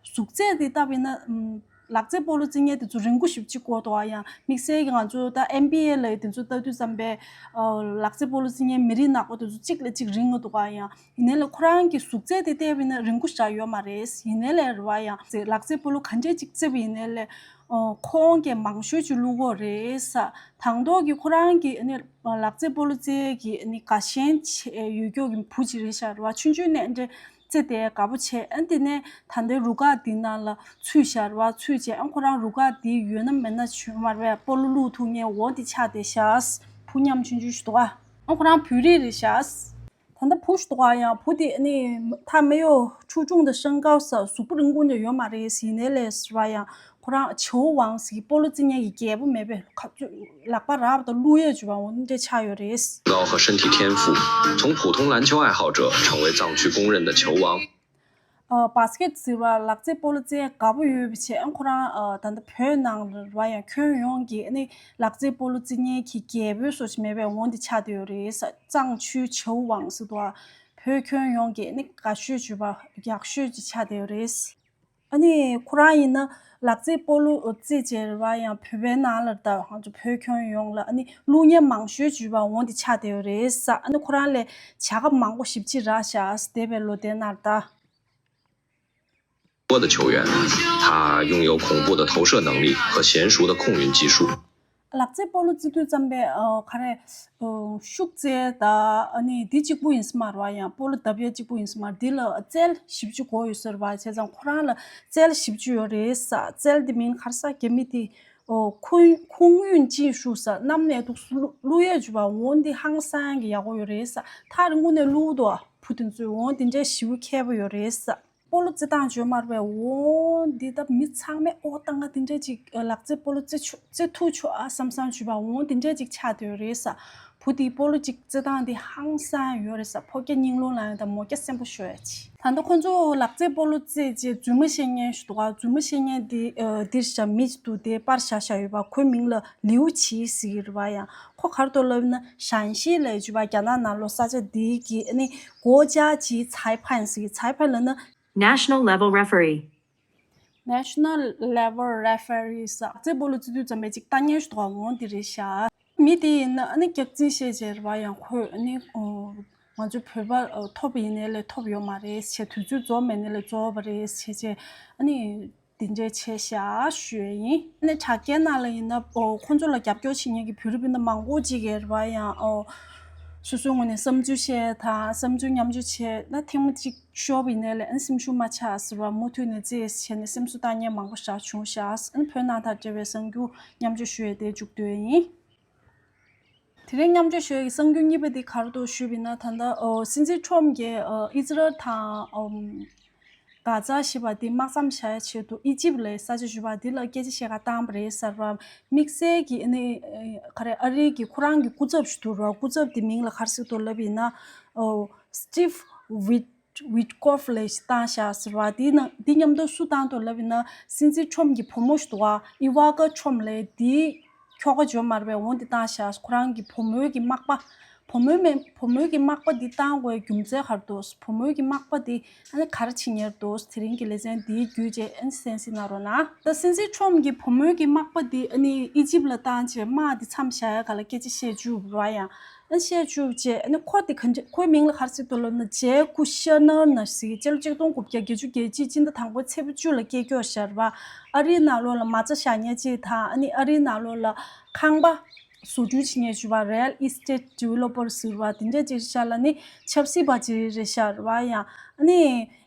གཟུགས་ཚད་དེ་ལྟ་བ་ཡིན་ན་ཨམ་ལག་རྩེད་སྤོ་ལོ་རྩེ་མཁན་དེ་ཚོ་རིང་པོ་ཞེ་པོ་ཅིག་དགོས་འདུག་ག་ཡང་དམིགས་བསལ་གྱི་ང་ཚོ་ད་ཨེན་བྷི་ཨེ་ལབ་ཡ་དེ་ཚོ་ལྟ་དུས་ཙམ་པས་ཨ་ལག་རྩེད་སྤོ་ལོ་རྩེ་མཁན་མི་རིགས་ནག་པོ་དེ་ཚོ་གཅིག་ལས་གཅིག་རིང་གི་འདུག་ག་ཡང་ཡིན་ནའི་ལས་ཁོ་རང་གི་གཟུགས་ཚད་དེ་བལྟས་པ་ཡིན་ན་རིང་པོ་ཞིག་ཡོད་མ་རེད། ཡིན་ནའི་ལས་རེད་བ་ཡང་ལག་རྩེད་སྤོ་ལོ་ག་འདྲས་ཅིག་རྩེ་བ་ཡིན་ནའི་ལས་ཨ་ཁོང་གིས་མང་ཤོས་ཅིག་བླུག་གོ་རེད་ཟེར། དང་ཐོག་གི་ཁོ་རང་གི་ཨ་ནི་ལག་རྩེད་སྤོ་ལོ་རྩེ་གི་ཨ་ནི་དགའ་ཞེན་ཆེ་ཡོད་ཀྱོག་གི་བུ་ཅིག་རེད་ཤག་རེད་བ། ཆུང་ཆུང་ནས་འདྲ་རྩེ་དེ་དགའ་པོ་བྱས། ཨ་དེ་ནས་ད་ལྟའི་རུ་ཁག་འདི་ནང་ལ་ཚུད་ཤག་རེད་བ། ཚུད་བྱས་ཨ་ཁོ་རང་རུ་ཁག་འདི་ཡོད་ན་མེད་ན་བྱུང་མ་རེད་པས། སྤོ་ལོ་བླུག་ཐུབ་མཁན་འོ་དེ་ཆགས་བསྡད་ཤག་བུ་མཉམ་ཆུང་ཆུང་ཞིག་འདུག་ག་ཨ་ཁོ་རང་བོད་རིགས་རེད་ཤག་ད་ལྟ་བུ་ཞིག་འདུག་ག་ཡང་བུ་དེ་ཨ་ནི་他没有出众的身高ཟེར་གཟུགས་པོ་རིང་པོ་འདྲ་ཡོད་མ་རེད། ཡིན་ནའི་ལས་ཟེར་བ་ཡང་ཁོ་རང་ཆའོ་ཝང་ཟེར་སྤོ་ལོ་རྩེ་མཁན་གྱི་རྒྱལ་པོ་མེད་པས། ཁ་ཚུ་ལག་པ་རག་པ་དང་བླུག་ཡས་བྱུང་བ་འོ་འདྲ་ཆགས་ཡོད་རེད། 高和身体天赋，从普通篮球爱好者成为藏区公认的球王。 ཨ་བཱ་སི་ཀེ་ཊི་ཟེར་བ་ལག་རྩེད་སྤོ་ལོ་རྩེ་དགའ་པོ་ཡོད་པ་བྱས། ཨ་ཁོ་རང་ཨ་ད་ལྟ་བོད་ནང་ལ་རེད་བ་ཡང་ཁྱོན་ཡོངས་ཀྱི་ཨ་ནི་ལག་རྩེད་སྤོ་ལོ་རྩེ་མཁན་གྱི་རྒྱལ་པོའི་བཟོ་ཞིག་མེད་པའི་འོ་འདི་ཆགས་བསྡད་ཡོད་རེད།藏区球王ཟེར་དུས་བོད་ཁྱོན་ཡོངས་ཀྱི་ཨ་ནི་དགའ་ཤོས་བྱུང་བ་ཡག་ཤོས་ཅིག་ཆགས་བསྡད་ཡོད་རེད། ཨ་ནི་ཁོ་རང་ཡིན་ན་ལག་རྩེད་སྤོ་ལོ་རྩེད་བྱས་རེད་བ་ཡང་བོད་པའི་ནང་ལ་ད་ང་ཚོ་བོད་ཁྱོན་ཡོངས་ལ་ཨ་ནི་བླུག་མཁན་མང་ཤོས་བྱུང་བ་འོ་འདི་ཆགས་བསྡད་ཡོད་རེད་ཟེར། ཨ་ནི་ཁོ་རང་ལས་བྱ་དགའ་མང་པོ་ཞེ་པོ་ཅིག་རག་ཤག་འདས་པའི་ལོ་དེའི་ནང་ལ་ད། 多的球员，他拥有恐怖的投射能力和娴熟的控运技术。 ལག་རྩེད་སྤོ་ལོ་རྩེ་དུས་ཙམ་པས་ཨ་ག་རེ་ཨ་ཤུགས་རྩེད་དང་ཨ་ནི་འདི་གཅིག་པུ་ཡིན་ས་མ་རེད་བ། ཡང་སྤོ་ལོ་བརྡབ་ཡ་གཅིག་པུ་ཡིན་ས་མ་རེད། འདི་ལ་རྩལ་ཞེ་པོ་ཅིག་དགོས་ཡོད་ས་རེད་བ། བྱས་ཙང་ཁོ་རང་ལ་རྩལ་ཞེ་པོ་ཅིག་ཡོད་རེད་ས། རྩལ་འདི་མིང་ག་རེ་ཟེར། རྒྱ་མི་དེ་ཨོ་ཁུང་ཁུང་ཡུན་ཅིན་ཧྲུའུ་ས། གནམ་ནས་འདུག་སེ་བླུག་བླུག་ཡས་བྱས་པ། འོ་འདི་ཧང་སང་གི་ཡག་པོ་ཡོད་རེད་ས། ཐག་རིང་པོ་ནས་བླུག་འདུག་བ། བུ་དེ་ཚོས། འོ་འདི་འདྲའི་ཞེ་པོ་མཁས་པོ་ཡོད་རེད་ས། སྤོ་ལོ་རྩེད་སྟངས་བརྗོད་མ་རེད་པས། འོ་འདི་ད་མི་ཚང་མས་ཨོ་ད་ང་འདི་འདྲས་ཅིག་ལག་རྩེད་སྤོ་ལོ་རྩེ་ཆོག་རྩེ་ཐུབ་ཆོག་ཨ་བསམ་བསམ་བྱས་པ། འོ་འདི་འདྲས་ཅིག་ཆགས་བསྡད་ཡོད་རེད་ས། བུ་དེའི་སྤོ་ལོ་ཅིག་རྩེད་སྟངས་འདི་ཧང་སང་ཡོད་རེད་ས། ཕོ་སྐྱ་སྙིང་རླུང་ལངས་ཡ་དང་མོ་སྐྱ་སེམས་པ་ཤོར་ཡ་ཅིག་ད་ལྟ་ཁོ་ཚོ་ལག་རྩེད་སྤོ་ལོ་རྩེད་རྗེས་རྫུན་མ་བཤད་མཁན་ཞིག་འདུག་ག་རྫུན་མ་བཤད་མཁན་འདི་ཨ་འདིར་བཞག་མི་ཞིག་འདུག་དེ་པར་བཞག་བཞག་ཡོད་པ། ཁོའི་མིང་ལ་ལིའུ་ཆི་ཟེར་གྱི་རེད་པ། ཡང་ཁོ་ག་རེ་འདུག་ལབ་ན་ཞན་ཤི་ལབ་ཡ་བྱས་པ། རྒྱ་ནག་ནང་ལོགས་ས་ཆ་འདི་གི་ཨ་ནི་གོ་ཅཱ་ཅི་ཚའེ་ཕན་ཟེར་གྱི། ཚའེ་ཕན་ལབ་ན། National level referee. National level referee ཟེར། རྩེད་སྤོ་ལོ་རྩེ་དུས་ཙམ་པས་ཅིག་ལྟ་མཁན་ཞིག་འདུག་ག་འོ་འདི་རེད་ཤག་མི་དེ་ཡིན་ན་ཨ་ནི་སྐྱག་རྫུན་བཤད་བྱས་རེད་པ། ཡང་ཁོས་ཨ་ནི་ཨོ་ང་ཚོའི་བོད་པ་ཨོ་ཐོབ་པ་ཡིན་ནའི་ལས་ཐོབ་ཡོད་མ་རེད་བྱས། དུས་ཚོད་རྫོགས་མེད་ནའི་ལས་རྫོགས་པ་རེད་བྱས་བྱས། ཨ་ནི་དེ་འདྲས་བྱས་ཤག་ཞུ་ཡ་ཡིན། ཨ་ནི་དྲ་རྒྱའི་ནང་ལ་ཡིན་ན་ཨོ་ཁོ་ཚོ་ལ་རྒྱབ་སྐྱོར་བྱེད་མཁན་གྱི་བོད་རིགས་སྤུན་ཟླ་མང་པོ་ཅིག་ཡོད་རེད་པ། ཡང་ཨོ་སོ་སོའི་ངོས་ནས་བསམ་ཚུལ་བཤད་དང་བསམ་ཚུལ་མཉམ་སྤྱོད་བྱས་ན། ཐེངས་མ་གཅིག་ཤོར་བ་ཡིན་ནའི་ལས་ཨ་ནི་སེམས་ཤུགས་མ་ཆག་ཟེར་བ། མུ་མཐུད་ནས་རྩེད་བྱས་ནས་སེམས་གསོ་བཏང་མཁན་མང་པོ་ཞིག་བྱུང་ཤག་ཨ་ནི་བོད་ནང་དང་འབྲེལ་བའི་གསར་འགྱུར་མཉམ་སྤྱོད་ཞུ་ཡས་དེ་མཇུག་བསྡུ་ཡ་ཡིན། དེ་རིང་མཉམ་སྤྱོད་ཞུ་ཡས་ཀྱི་གསར་འགྱུར་གཉིས་པ་དེ་ག་རེ་འདུག་ཞུས་པ་ཡིན་ན། ད་ལྟ་ཨོ་སྲིད་འཛིན་ཁྲོམ་གྱིས་ཨོ་ཨི་ཛི་རལ་དང་ཨོམ་གྷ་ཛ་ཞེས་པ་དེ་དམག་མཚམས་བཞག་ཡ་ཆེད་དུ་ཨི་ཇིབ་ལབ་ས་ཆ་ཞུ་བ་དེ་ལ་སྐད་ཆ་བཤད་ག་བཏང་བ་རེད་ཟེར་བ། དམིགས་བསལ་གྱི་ཨ་ནི་ག་རེ་ཨ་རི་གི་ཁོ་རང་གི་སྐུ་ཚབ་ཞིག་འདུག་ར། སྐུ་ཚབ་དེ་མིང་ལ་ག་རེ་ཟེར་འདུག་ལབ་ཡིན་ན་ཨོ་སི་ཊིབ་ཝིད་ཝིད་ཀོབ་ལབ་ཞིག་བཏང་བཞག་ཟེར་བ། དེ་ནང་དེ་མཉམ་དུ་སུ་བཏང་འདུག་ལབ་ཡིན་ན། སྲིད་འཛིན་ཁྲོམ་གྱི་བུ་མོ་ཞིག་འདུག་ག་ཨི་ཝ་ཀ་ཁྲོམ་ལབ་དེ་ཁྱོ་ག་འཇོན་མ་རེད་པས། འོ་འདི་བཏང་བཞག་ཁོ་རང་གི་བུ་མོའི་གི་མག་པ། བུ་མོའི་མེ་བུ་མོའི་གི་མག་པ་འདི་བཏང་དགོས་རྒྱུ་མཚན་ག་རེ་འདུག་བུ་མོའི་གི་མག་པ་འདི་ཨ་ནི་ག་རེ་བྱེད་མཁན་རེད་འདུག་དེ་རིང་གི་ལེ་ཚན་འདིའི་བརྒྱུད་བྱས་ཨ་ནི་གསན་གཟིགས་གནང་རོགས་གནང་། ད་སྲིད་འཛིན་ཁྲོམ་གྱི་བུ་མོའི་གི་མག་པ་འདི་ཨ་ནི་ཨི་ཇིབ་ལ་བཏང་བྱས་དམག་འདི་མཚམས་བཞག་ཡ་ག་ལ་སྐད་ཆ་བཤད་བཅུག་ར། ཡང་ཨ་ནི་བཤད་བཅུག་བྱས་ཨ་ནི་ཁོ་དེ་ག་འདྲ་ཁོའི་མིང་ལ་ག་རེ་ཟེར་འདུག་ལབ་ན། ཇེ་ཀུ་ཤ་ནར་ན་ཟེར། སྤྱི་ལོ་ཆིག་སྟོང་དགུ་བརྒྱ་བརྒྱད་ཅུ་གྱ་གཅིག་སྤྱི་ཟླ་དང་པོའི་ཚེས་པ་བཅུ་ལ་སྐྱེས་སྐྱོ་ཤར་བ། ཨ་རིའི་ནང་ལོགས་ལ་མ་རྩ་བཞག་མཁན་ཅིག་དང་ཨ་ནི་ཨ་རིའི་ནང་ལོགས་ལ་ཁང་པ་བཟོ་སྐྲུན་བྱེད་མཁན་ཞུ་བ། རི་ཡལ་ཨི་སི་ཊེཊ་ཌི་ཝེ་ལོ་པར་ཟེར་བ་དེ་འདྲས་ཅིག་ཤར་ལ་ནི་ཆབ་སྲིད་པ་ཅིག་རེད་ཤག་རེད་བ། ཡང་ཨ་ནི་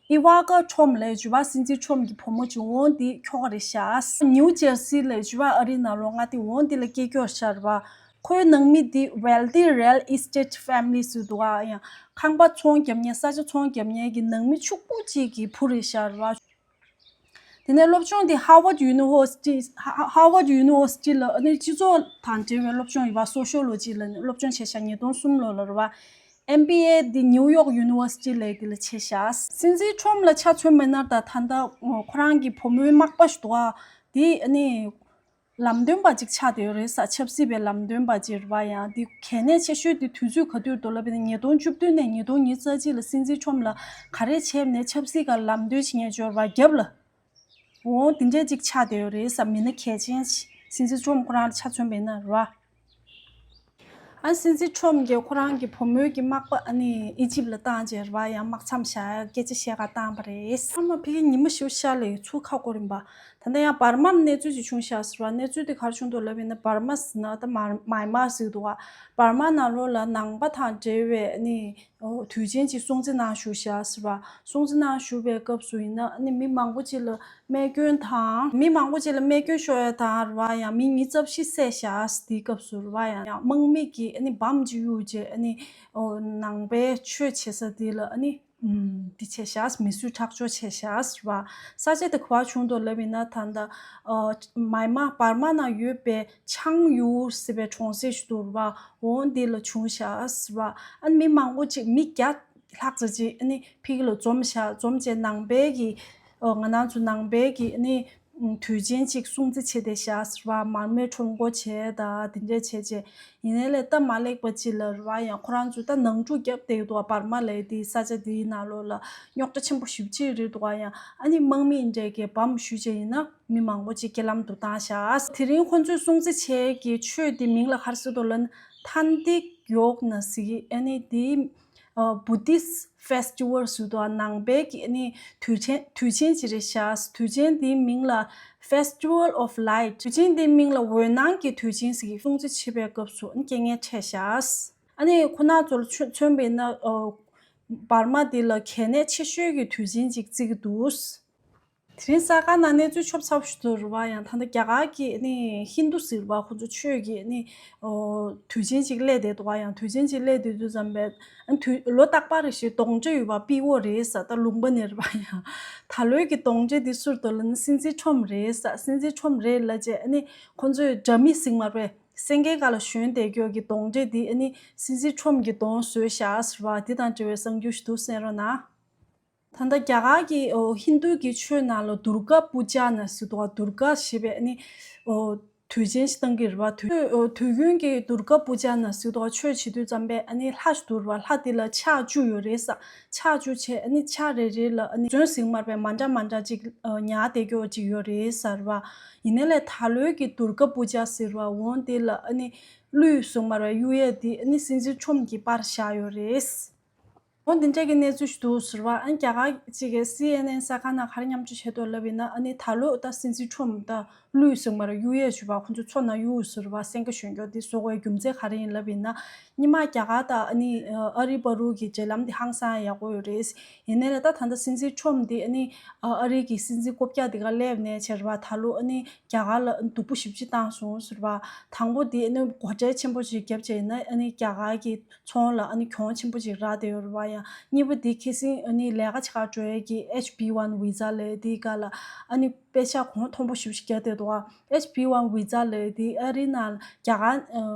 ཨི་ཝ་ཀ་ཁྲོམ་ལབ་ཞུ་བ་སྲིད་འཛིན་ཁྲོམ་གྱི་བུ་མོ་ཅིག་འོང་དེ་ཁྱོ་ག་རེད་ཤག་ནིའུ་ཇར་སི་ལབ་ཞུ་བ་ཨ་རིའི་ནང་ལོགས་ང་དེ་འོང་དེ་ལ་སྐྱེས་སྐྱོ་ཤར་བ། ཁོའི་ནང་མི་དེ་ཝེལ་ཏི་རི་ཡལ་ཨི་སི་ཊེཊ་ཕེ་མི་ལི་ཟེར་འདུག་ག་ཡང་ཁང་པ་ཚོང་རྒྱབ་མཁན་ས་ཆ་ཚོང་རྒྱབ་མཁན་གྱི་ནང་མི་ཕྱུག་པོ་ཅིག་གི་བུ་རེད་ཤག་རེད་བ། དེ་ནས་སློབ་སྦྱོང་དེ་ཧར་ཝརཌ་ཡུ་ནི་ཝར་སི་ཊི་ཧར་ཝརཌ་ཡུ་ནི་ཝར་སི་ཊི་ལ་ཨ་ནི་སྤྱི་ཚོགས་དང་འབྲེལ་བའི་སློབ་སྦྱོང་ཡིན་པ། སོ་ཤི་ཡོ་ལོ་ཇི་ལ་ནི་སློབ་སྦྱོང་བྱས་ཤག་ཉིས་སྟོང་གསུམ་ལོ་ལ་རེད་བ། ཨེམ་བི་ཨེ་དེ་ནིའུ་ཡོག་ཡུ་ནི་ཝར་སི་ཊི་ལ་དེ་ལ་བྱས་ཤག་སྲིད་འཛིན་ཁྲོམ་ལ་ཆ་མཚོན་པ་ཡིན་ན་ད་ད་ལྟ་ཁོ་རང་གི་བུ་མོའི་མག་པ་ཞིག་འདུག་ག་དེ་ཨ་ནི་ལམ་སྟོན་པ་ཅིག་ཆགས་བསྡད་ཡོད་རེད་ས། ཆབ་སྲིད་པའི་ལམ་སྟོན་པ་ཅིག་རེད་བ། ཡང་དེ་གལ་གནད་ཆེ་ཤོས་དེ་དུས་ཚོད་ག་དུས་འདུག་ལབ་ན་ཉིས་སྟོང་བཅུ་བདུན་ནས་ཉིས་སྟོང་ཉི་ཤུ་རྩ་གཅིག་ལ་སྲིད་འཛིན་ཁྲོམ་ལ་ག་རེ་བྱས་ནས་ཆབ་སྲིད་ཀྱི་ལམ་སྟོན་བྱེད་མཁན་ཅིག་ཡོད་རེད་བ། རྒྱབ་ལ། འོ་དེ་འདྲས་ཅིག་ཆགས་བསྡད་ཡོད་རེད་ས། མི་སྣ་གལ་ཆེན་ཞིག་སྲིད་འཛིན་ཁྲོམ་ཁོ་རང་ལ་ཆ་མཚོན་པ་ཡིན་ན་རེད་བ། ཨ་སྲིད་འཛིན་ཁྲོམ་གྱིས་ཁོ་རང་གི་བུ་མོའི་གི་མག་པ་ཨ་ནི་ཨི་ཇིབ་ལ་བཏང་བྱས་རེད་བ། ཡང་དམག་མཚམས་བཞག་ཡ་སྐད་ཆ་བཤད་ག་བཏང་བ་རེད། ཨ་མ་ཕ་གི་ཉི་མ་ཞིག་ཤར་ལ་ཡོད་ཚུར་ཁ་སྐོར་ཡིན་པ། ད་ལྟ་ཡང་འབར་མ་ལ་གནས་ཚུལ་ཅིག་བྱུང་ཤག་ཟེར་བ། གནས་ཚུལ་དེ་ག་རེ་བྱུང་འདུག་ལབ་ཡིན་ན། འབར་མ་ཟེར་ན་ད་མར་མའི་མར་ཟེར་འདུག་བ། འབར་མ་ནང་ལོགས་ལ་ནང་པ་དང་འབྲེལ་བའི་ཨ་ནི་ཨོ་དུས་ཆེན་གཅིག་སྲུང་བརྩི་གནང་བཞུགས་ཤག་ཟེར་བ། སྲུང་བརྩི་གནང་བཞུགས་པའི་སྐབས་སུ་ཡིན་ན་ཨ་ནི་མི་མང་པོ་ཅིག་ལ་རྨས་སྐྱོན་དང་། མི་མང་པོ་ཅིག་ལ་རྨས་སྐྱོན་ཤོར་ཡ་དང་རེད་བ། ཡང་མི་ཉིས་རྩ་བཞི་བསད་ཤག་དེའི་སྐབས་སུ་རེད་བ། ཡང་ཡང་དམག་མི་གིས་ཨ་ནི་བམ་ཅིག་གཡུགས་རྗེས་ཨ་ནི་ཨོ་ནང་པའི་ཆོས་བྱེད་ས་དེ་ལ་ཨ་ནི་ཨུམ་འདི་བྱས་ཤག་མི་གསོད་ཁྲག་སྦྱོར་བྱས་ཤག་ཟེར་བ། ས་ཆ་དེ་ག་པར་བྱུང་འདུག་ལབ་ཡིན་ན་ད་ལྟ་ཨོ་མའི་མ་འབར་མ་ནང་ཡོད་པའི་ཆང་ཡུར་ཟེར་བའི་གྲོང་གསེབ་ཞིག་འདུག་རེད་བ། འོ་འདི་ལ་བྱུང་ཤག་ཟེར་བ། ཨ་ནི་མི་མང་པོ་ཅིག་མི་བརྒྱ་ལྷག་ཙམ་ཅིག་ཨ་ནི་ཕ་གི་ལ་འཛོམས་ཤག་འཛོམས་བྱས་ནང་པའི་གི་ཨོ་ང་རང་ཚོ་ནང་པའི་གི་ཨ་ནི་དུས་ཆེན་ཅིག་སྲུང་བརྩི་བྱས་བསྡད་ཤག་ཟེར་བ། མར་མེ་ཁྲོམ་སྐོར་བྱས་ད་དེ་འདྲས་བྱས་བྱས་ཡིན་ནའི་ལས་སྟབས་མ་ལེགས་པ་ཅིག་ལ་རེད་བ། ཡང་ཁོ་རང་ཚོ་ད་ནང་འཁྲུག་བརྒྱབ་བསྡད་འདུག་བ། འབར་མ་ལབ་དེ་ས་ཆ་དེའི་ནང་ལོགས་ལ་རྙོག་དྲ་ཆེན་པོ་ཞེ་པོ་ཅིག་རེད་འདུག་བ། ཡང་ཨ་ནི་དམག་མི་འདྲས་ཀྱིས་བམ་གཡུགས་བྱས་ཡིན་ན་མི་མང་པོ་ཅིག་རྐྱེན་ལམ་དུ་བཏང་ཤག་དེ་རིང་ཁོ་ཚོས་སྲུང་བརྩི་བྱེད་ཀྱི་ཆོས་དེ་མིང་ལ་ག་རེ་ཟེར་འདུག་ལབ་ན་ཐན་ཏིག་ཡོག་ན་ཟེར་གི། ཨ་ནི་དེའི་ Buddhist festival ཟེར་དུས་ནང་པའི་གི་ཨ་ནི་དུས་ཆེན་དུས་ཆེན་ཅིག་རེད་ཤག་དུས་ཆེན་དེའི་མིང་ལ་Festival of Light། དུས་ཆེན་དེའི་མིང་ལ་འོད་སྣང་གི་དུས་ཆེན་ཟེར་གི་སྲུང་བརྩི་བྱེད་པའི་སྐབས་སུ་ཨ་ནི་རྐྱེན་ངན་འཕྲད་ཤག་ཨ་ནི་ཁོ་ན་ཚོར་མཚོན་པ་ཡིན་ན། འབར་མ་འདི་ལ་གལ་གནད་ཆེ་ཤོས་ཀྱི་དུས་ཆེན་ཅིག་བརྩི་གི་འདུག་དེ་རིང་གསར་ཁང་ནང་གནས་ཚུལ་ཆོབ་ཚ་པོ་ཞིག་འདུག་རེད་པ། ཡང་ད་ལྟ་རྒྱ་གར་གྱི་ནི་ཧིན་དུ་ཟེར་བ་ཁོ་ཚོ་ཆོས་ཀྱི་ནི་དུས་ཆེན་ཅིག་སླེབས་བསྡད་འདུག་པ། ཡང་དུས་ཆེན་ཅིག་སླེབས་བསྡད་དུས་ཙམ་པས་ཨ་དུས་ལོ་རྟག་པར་རེ་བཞིན་གདོང་འདྲེ་ཡོད་པ་པི་ཝོ་རེད་ཟེར། ད་ལུང་པ་ནས་རེད་པ། ཡང་ད་ལོའི་གི་གདོང་འདྲེ་འདི་སུ་རེད་འདུག་ལབ་ན་སྲིད་འཛིན་ཁྲོམ་རེད་ཟེར། སྲིད་འཛིན་ཁྲོམ་རེད་ལབ་བྱས་ཨ་ནི་ཁོ་ཚོས་དགྲ་མི་ཟེར་མ་རེད། སེང་གེ་སྒང་ལ་ཞོན་བསྡད་རྒྱུ་གི་གདོང་འདྲེ་འདི་ཨ་ནི་སྲིད་འཛིན་ཁྲོམ་གྱིས་གདོང་བཟོས་ཤག་ཟེར་བ་འདི་དང་འབྲེལ་བའི་གསར་འགྱུར་ཞིག་འདུག་གསན་རོགས་གནང་། ད་ལྟ་རྒྱ་གར་གྱི་ཨོ་ཧིན་དུ་གི་ཆོས་ནང་ལ་དུར་ག་པུ་ཇ་ན་ཟེར་འདུག་པ། དུར་ག་ཞེས་པའི་ཨ་ནི་ཨོ་དུས་ཆེན་ཞིག་བཏང་གི་རེད་པ། དུས་ཨོ་དུས་རྒྱུན་གྱི་དུར་ག་པུ་ཇ་ན་ཟེར་འདུག་པ། ཆོས་བྱེད་དུས་ཙམ་པས་ཨ་ནི་ལྷ་ཞིག་འདུག་རེད་པ། ལྷ་དེ་ལ་ཕྱག་བཅུ་ཡོད་རེད་ཟེར། ཕྱག་བཅུ་བྱས་ཨ་ནི་ཕྱག་རེ་རེ་ལ་ཨ་ནི་ཟོན་ཟེར་མ་རེད་པ། མ་འདྲ་མ་འདྲ་ཅིག་ཨོ་ཉར་བསྡད་རྒྱུ་ཅིག་ཡོད་རེད་ཟེར་བ། ཡིན་ནའི་ལས་ད་ལོའི་གི་དུར་ག་པུ་ཇ་ཟེར་བ་འོ་དེ་ལ་ཨ་ནི་གླུད་ཟེར་མ་རེད་པ། གཡུག་ཡས་དེ་ཨ་ནི་སྲིད་འཛིན་ཁྲོམ་གྱིས་སྤར་བཞག་ཡོད་རེད། འོ་འདི་འདྲ་གི་གནས་ཚུལ་ཞིག་འདུག་ཟེར་བ། ཨ་ནི་རྒྱ་གར་གཅིག་གི་སི་ཨེན་ཨེན་གསར་ཁང་ནང་ག་རེ་མཉམ་སྤྱོད་བྱས་འདུག་ལབ་ཡིན་ན། ཨ་ནི་ད་ལོ་ད་སྲིད་འཛིན་ཁྲོམ་ད་གླུད་ཟེར་མ་རེད་པ། གཡུག་ཡས་བྱས་པ་ཁོ་ཚོ་མཚོ་ནང་གཡུགས་ཟེར་བ། སེང་གེ་ཞོན་རྒྱུ་འདི་བཟོ་དགོས་རྒྱུ་མཚན་ག་རེ་ཡིན་ལབ་ཡིན་ན། སྔོན་མ་རྒྱ་གར་དང་ཨ་ནི་ཨ་རི་བར་དུ་གི་འབྲེལ་ལམ་འདི་ཧང་སང་ཡག་པོ་ཡོད་རེད། ཡིན་ནའི་ལས་ད་ད་ལྟ་སྲིད་འཛིན་ཁྲོམ་འདི་ཨ་ནི་ཨ་རི་གི་སྲིད་འཛིན་རྐུབ་བཀྱག་འདི་ག་སླེབས་ནས་བྱས་རེད་པ། ད་ལོ་ཨ་ནི་རྒྱ་གར་ལ་སྡུག་པོ་ཞེ་པོ་ཅིག་བཏང་སོང་ཟེར་བ། དང་པོ་འདི་ཨ་ནི་སྒོ་ཁྲལ་ཆེན་པོ་ཞིག་བརྒྱབ་བྱས་ཡིན་ན་ཨ་ནི་རྒྱ་གར་གྱི་ཚོང་ལ་ཨ་ནི་གྱོང་ཆེན་པོ་ཅིག་རག་བསྡད་ཡོད་རེད་པ། ཡང་གཉིས་པ་འདི་ཁ་སང་ཨ་ནི་ལས་ཀ་བྱེད་གར་འགྲོ་ཡས་ཀྱི་ཨེཆ་བི་ཝན་བི་ཛ་ལབ་དེའི་སྒང་ལ་ཨ་ནི་པེ་ས་གོང་མཐོན་པོ་ཞེ་པོ་ཅིག་བརྒྱབ་བསྡད་འདུག་པ། ཨེཆ་བི་ཝན་བི་ཛ་ལབ་དེ་ཨ་རི་ནང་རྒྱ་གར་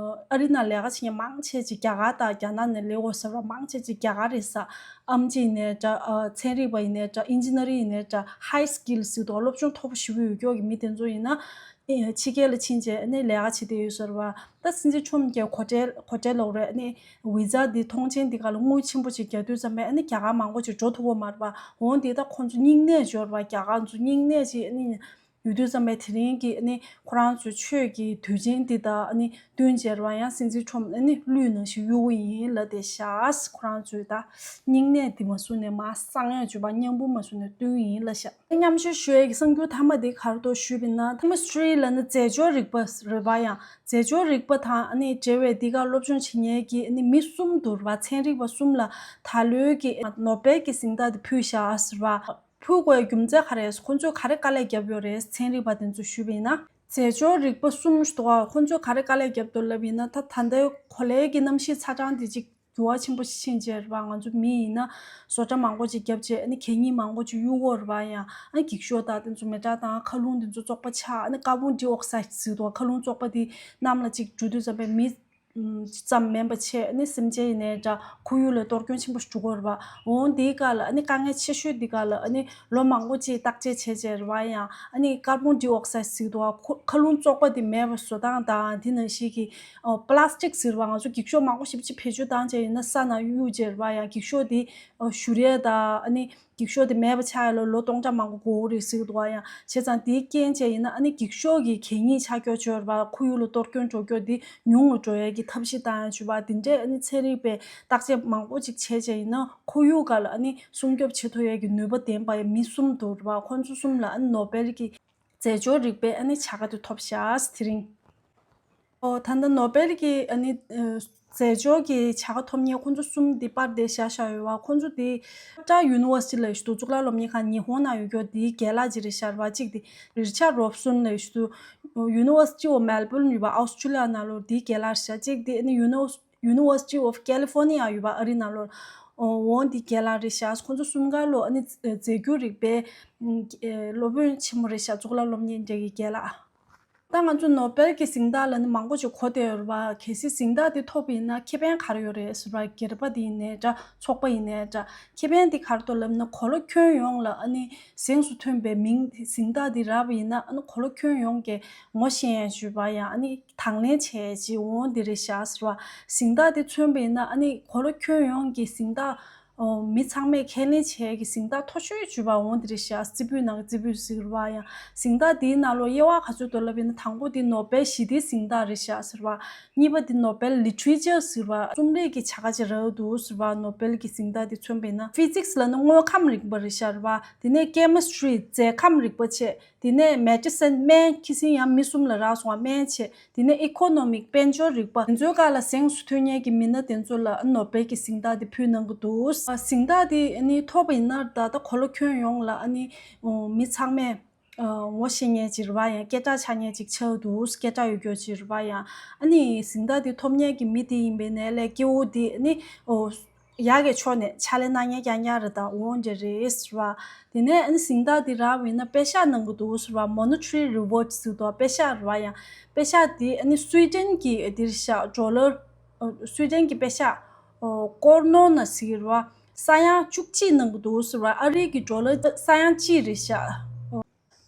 ཨ་རི་ནང་ལས་ཀ་བྱེད་མཁན་མང་ཆེ་ཅིག་རྒྱ་གར་དང་རྒྱ་ནག་ནས་སླེབས་ཡོད་ཟེར་བ། མང་ཆེ་ཅིག་རྒྱ་གར་རེད་ཟེར། ཨེམ་ཆི་ཡིན་ནའི་འདྲ། ཨ་ཚན་རིག་པ་ཡིན་ནའི་འདྲ། ཨིན་ཇི་ནི་ཡར་ཡིན་ནའི་འདྲ། ཧའི་སི་ཀིལ་ཟེར་དུས་སློབ་སྦྱོང་མཐོ་པོ་ཞེ་པོ་ཡོད་རྒྱུ་གི་མི་དེ་ཚོ་ཡིན་ན། ཨེ་ཕྱི་རྒྱལ་ལ་ཕྱིན་བྱས་ཨ་ནི་ལས་ཀ་བྱེད་བསྡད་ཡོད་ཟེར་བ། ད་སྲིད་འཛིན་ཁྲོམ་གྱིས་སྒོ་ཁྲལ་སྒོ་ཁྲལ་ལབ་རེད། ཨ་ནི་བི་ཛ་འདི་ཐོངས་མཆན་འདི་ག་ལ་དངུལ་ཆེན་པོ་ཅིག་རྒྱག་དུས་ཙམ་པས་ཨ་ནི་རྒྱ་གར་མང་པོ་ཅིག་འགྲོ་ཐུབ་ཀྱི་མ་རེད་པ། འོ་འདི་ད་ཁོང་ཚོ་སྙིང་ནད་འབྱོར་བ། རྒྱ་གར་ཚོ་སྙིང་ནད་ཅིག་ཨ་ནི་ཡོད་དུས་ཙམ་པས་དེ་རིང་གི་ཨ་ནི་ཁོ་རང་ཚོའི་ཆོས་ཀྱི་དུས་ཆེན་འདི་དང་ཨ་ནི་བསྟུན་བྱས་རེད་པ། ཡང་སྲིད་འཛིན་ཁྲོམ་ཨ་ནི་གླུད་ནང་བཞིན་གཡུག་གི་ཡིན་ལབ་བསྡད་ཤག་ཁོ་རང་ཚོའི་ད་སྙིང་ནད་འདི་མ་བཟོས་ནས་མར་སངས་ཡས་བྱས་པ། གཉན་འབུ་མ་བཟོས་ནས་བཏོན་གྱི་ཡིན་ལབ་ཤག་མཉམ་ཞུགས་ཞུ་ཡས་ཀྱི་གསར་འགྱུར་མཐའ་མ་འདི་ག་རེ་འདུག་ཞུས་པ་ཡིན་ན། ཁེ་མི་སི་ཊི་རི་ལབ་ན་རྫས་སྦྱོར་རིག་པ་རེད་པ། ཡང་རྫས་སྦྱོར་རིག་པ་དང་ཨ་ནི་འབྲེལ་བའི་འདི་ག་སློབ་སྦྱོང་བྱེད་མཁན་གྱི་ཨ་ནི་མི་གསུམ་འདུག་རེད་པ། ཚན་རིག་པ་གསུམ་ལ་ད་ལོའི་གི་ནོ་བེལ་གྱི་གཟེངས་རྟགས་འདི་ཕུལ་བཞག་ཟེར་བ། ཕུལ་དགོས་རྒྱུ་མཚན་ག་རེ། ཁོང་ཚོས་ག་རེ་དཀའ་ལས་བརྒྱབ་ཡོད་རེད། ཚན་རིག་པ་དེ་ཚོས་ཞུས་པ་ཡིན་ན། རྫས་སྦྱོར་རིག་པ་གསུམ་ཞིག་འདུག་ག་ཁོང་ཚོས་ག་རེ་དཀའ་ལས་བརྒྱབ་འདུག་ལབ་ཡིན་ན། ད་ད་ལྟའི་གོ་ལའི་གི་གནམ་གཤིས་ཚ་གྲང་འདི་ཅིག་འགྱུར་བ་ཆེན་པོ་ཕྱིན་བྱས་རེད་པ། ང་ཚོ་མི་ཡིན་ན་བཟོ་གྲྭ་མང་པོ་ཅིག་བརྒྱབ་བྱས་ཨ་ནི་གད་སྙིགས་མང་པོ་ཅིག་གཡུག་གི་ཡོད་རེད་པ། ཡང་ཨ་ནི་འགྱིག་ཤོག་དང་དེ་ཚོ་མེ་སྲེག་བཏང་། མཁའ་རླུང་དེ་ཚོ་བཙོག་པ་ཆགས། ཨ་ནི་ཀར་བོན་ཌའི་ཨོག་སའིཌ་ཟེར་འདུག་ག་མཁའ་རླུང་བཙོག་པ་དེ་གནམ་ལ་ཅིག་འགྲོ་དུས་ཙམ་པས་མི་ཙམ་མིན་པ་བྱས་ཨ་ནི་སེམས་ཅན་ཡིན་ནའི་འདྲ། ཁོར་ཡུག་ལ་གཏོར་སྐྱོན་ཆེན་པོ་ཞིག་འགྲོ་གི་ཡོད་རེད་པ། འོ་འདིའི་སྐབས་ལ་ཨ་ནི་དཀའ་ངལ་ཆེ་ཤོས་འདི་སྐབས་ལ་ཨ་ནི་ལོ་མང་པོ་ཅིག་བརྟག་དཔྱད་བྱས་བྱས་རེད་པ། ཡང་ཨ་ནི་ཀར་བོན་ཌའི་ཨོག་སའིཌ་ཟེར་འདུག་ག་མཁའ་རླུང་བཙོག་པ་དེ་མེད་པ་བཟོ་སྟངས་དང་། དེ་ནང་བཞིན་གྱི་ཨོ་པ་ལ་སི་ཊིག་ཟེར་བ། ང་ཚོ་འགྱིག་ཤོག་མང་པོ་ཞེ་པོ་ཅིག་བེད་སྤྱོད་བཏང་བྱས་ཡིན་ན་ས་ནང་གཡུག་བྱས་རེད་པ། ཡང་འགྱིག་ཤོག་དེ་ཨོ་བཞུར་ཡས་དང་ཨ་ནི་འགྱིག་ཤོག་དེ་མེད་པ་ཆགས་ཡས་ལ་ལོ་སྟོང་ཕྲག་མང་པོ་འགོར་གྱི་རེད་ཟེར་གྱི་འདུག་ག་ཡང་བྱས་ཙང་དེའི་རྐྱེན་བྱས་ཡིན་ན་ཨ་ནི་འགྱིག་ཤོག་གི་གད་སྙིགས་ཆགས་རྒྱུ་ཡོད་རེད་པ། ཁོར་ཡུག་ལ་གཏོར་སྐྱོན་འགྲོ་རྒྱུ་དེ་ཉུང་རུ་འགྲོ་ཡས་ཀྱི་ཐབས་ཤེས་བཏང་ཡས་བྱས་པ། དེ་འདྲས་ཨ་ནི་ཚན་རིག་པས་བརྟག་དཔྱད་མང་པོ་ཅིག་བྱས་བྱས་ཡིན་ན་ཁོར་ཡུག་སྒང་ལ་ཨ་ནི་སྲུང་སྐྱོབ་བྱེད་ཐུབ་ཡས་ཀྱི་ནུས་པ་ལྡན་པ་ཡང་མི་གསུམ་འདུག་རེད་པ། ཁོང་ཚོ་གསུམ་ལ་ཨ་ནི་ནོ་བེལ་གྱི་རྫས་སྦྱོར་རིག་པའི་ཨ་ནི་བྱ་དགའ་དེ་ཐོབ་ཤག་དེ་རིང་། ཨོ་ད་ལྟ་ནོ་བེལ་གྱི་ཨ་ནི་ཨ་རྫས་སྦྱོར་གྱི་བྱ་དགའ་ཐོབ་མཁན་ཁོང་ཚོ་གསུམ་འདི་པར་དེ་བཞག་བཞག་ཡོད་པ། ཁོང་ཚོ་དེ་ཊ་ཡུ་ནི་ཝར་སི་ཊི་ལབ་ཡས་ཞིག་འདུག་གཙུག་ལག་སློབ་གཉེར་ཁང་ཉི་ཧོང་ནང་ཡོད་རྒྱུ་དེའི་རྒན་ལགས་ཅིག་རེད་ཤག་རེད་པ། གཅིག་དེ་རི་ཆར་རོབ་སོན་ལབ་ཡས་ཞིག་འདུག་ཡུ་ནི་ཝར་སི་ཊི་ཨོཕ་མེལ་བྷོན་ཡོད་པ། ཨོ་སི་ཀྲི་ལི་ཡ་ནང་ལོགས་དེའི་རྒན་ལགས་རེད་ཤག་གཅིག་དེ་ཨ་ནི་ཡུ་ནི་ཝར་སི་University of California ཡོད་པ། ཨ་རི་ནང་ལོགས། འོ་འདི་རྒན་ལགས་རེད་ཤག་ཁོང་ཚོ་གསུམ་ཀ་ལོ་ཨ་ནི་རྫས་འགྱུར་རིག་པའི་སློབ་དཔོན་ཆེན་མོ་རེད་ཤག་གཙུག་ལག་སློབ་གཉེར་འདྲ་གི་རྒན་ལགས། ད་ང་ཚོ་ནོ་བེལ་གྱི་གཟེངས་རྟགས་ལ་ནི་མང་པོ་ཞིག་གོ་བསྡད་ཡོད་རེད་པ། གལ་སྲིད་གཟེངས་རྟགས་དེ་ཐོབ་པ་ཡིན་ན་ཁེ་ཕན་ག་རེ་ཡོད་རེད་ཟེར་བ། སྒེར་པ་དེ་ཡིན་ནའི་འདྲ། ཚོགས་པ་ཡིན་ནའི་འདྲ། ཁེ་ཕན་དེ་ག་རེ་འདུག་ལབ་ན་གོ་ལ་ཁྱོན་ཡོངས་ལ་ཨ་ནི་གཟེངས་སུ་ཐོན་པའི་མིང་གཟེངས་རྟགས་དེ་རག་པ་ཡིན་ན་ཨ་ནི་གོ་ལ་ཁྱོན་ཡོངས་ཀྱི་ངོ་ཤེས་ཡས་ཞུས་པ་ཡང་ཨ་ནི་དང་ལེན་བྱས་ཅིག་འོང་འདི་རེད་ཤག་ཟེར་བ། གཟེངས་རྟགས་དེ་མཚོན་པ་ཡིན་ན་ཨ་ནི་གོ་ལ་ཁྱོན་ཡོངས་ཀྱི་གཟེངས་རྟགས་ ཨོ། མི་ཚང་མས་ཁས་ལེན་བྱེད་ཀྱི་གཟེངས་རྟགས་མཐོ་ཤོས་བརྒྱུད་པ་འོང་དེ་རེད་ཤག་རྩེ་ཕུད་ནང་གི་རྩེ་ཕུད་ཟེར་བ་ཡང་། གཟེངས་རྟགས་དེའི་ནང་ལོགས་དབྱེ་བ་ག་ཚོད་འདུག་ལབ་ཡིན་ན། དང་པོ་དེ་ནོ་བེལ་ཞི་བདེའི་གཟེངས་རྟགས་རེད་ཤག་ཟེར་བ། གཉིས་པ་དེ་ནོ་བེལ་ལི་ཊི་རེ་ཅར་ཟེར་བ། རྩོམ་རིག་གི་བྱ་དགའ་ཅིག་རག་འདུག་ཟེར་བ། ནོ་བེལ་གྱི་གཟེངས་རྟགས་དེ་མཚོན་པ་ཡིན་ན། ཕི་ཛིག་སི་ལབ་ན་དངོས་ཁམས་རིག་པ་རེད་ཤག་རེད་བ། དེ་ནས་ཀེ་མི་སི་ཊི་རི་རྫས་ཁམས་རིག་པ་བྱས། དེ་ནས་མེ་ཌི་སིན་སྨན། ཁ་སང་ཡང་མི་གསུམ་ལ་རག་སོང་བ། སྨན་བྱས། དེ་ནས་ཨི་ཀོ་ནོ་མིག་དཔལ་འབྱོར་རིག་པ། དེ་ཚོའི་སྒང་ལ་གཟེངས་སུ་ཐོན་མཁན་གྱི་མི་སྣ་དེ་ཚོ་ལ་ནོ་བེལ་གྱི་གཟེངས་རྟགས་དེ་ཕུལ་གནང་གི་འདུག་གཟེངས་རྟགས་དེ་ཨ་ནི་ཐོབ་པ་ཡིན་ན་ད་ལྟ་གོ་ལ་ཁྱོན་ཡོངས་ལ་ཨ་ནི་མི་ཚང་མས་ངོ་ཤེས་མཁན་ཅིག་རེད་བ། ཡང་སྐད་གྲགས་ཆགས་མཁན་ཅིག་ཆགས་འདུག་སྐད་གྲགས་ཡོད་རྒྱུ་ཅིག་རེད་བ། ཡང་ཨ་ནི་གཟེངས་རྟགས་དེ་ཐོབ་མཁན་གྱི་མི་དེ་ཡིན་པའི་ནས་ལས་སྐྱེ་བོ་དེ་ཨ་ནི་ཡག་གི་ཕྱོགས་ནས་ཕྱག་ལས་གནང་མཁན་རྐྱང་རྐྱང་རེད། ད་འོང་འདྲ་རེད་ཟེར་བ། དེ་ནས་ཨ་ནི་གཟེངས་རྟགས་འདི་རག་པ་ཡིན་ན་པེ་ཤག་གནང་གི་འདུག་ཟེར་བ། མོ་ནི་ཊ་རི་རི་ཝར་ཌི་ཟེར་འདུག་པེ་ཤག་རེད་བ། ཡང་པེ་ཤག་འདི་ཨ་ནི་སུའི་ཌེན་གྱི་འདིར་ཤག་ཌོ་ལར། སུའི་ཌེན་གྱི་པེ་ཤག་ཀོར་ནོ་ན་ཟེར་གྱི་རེད་བ། ས་ཡ་བཅུ་གཅིག་གནང་གི་འདུག་ཟེར་བ། ཨ་རི་གི་ཌོ་ལར་ས་ཡ་གཅིག་རེད་ཤག་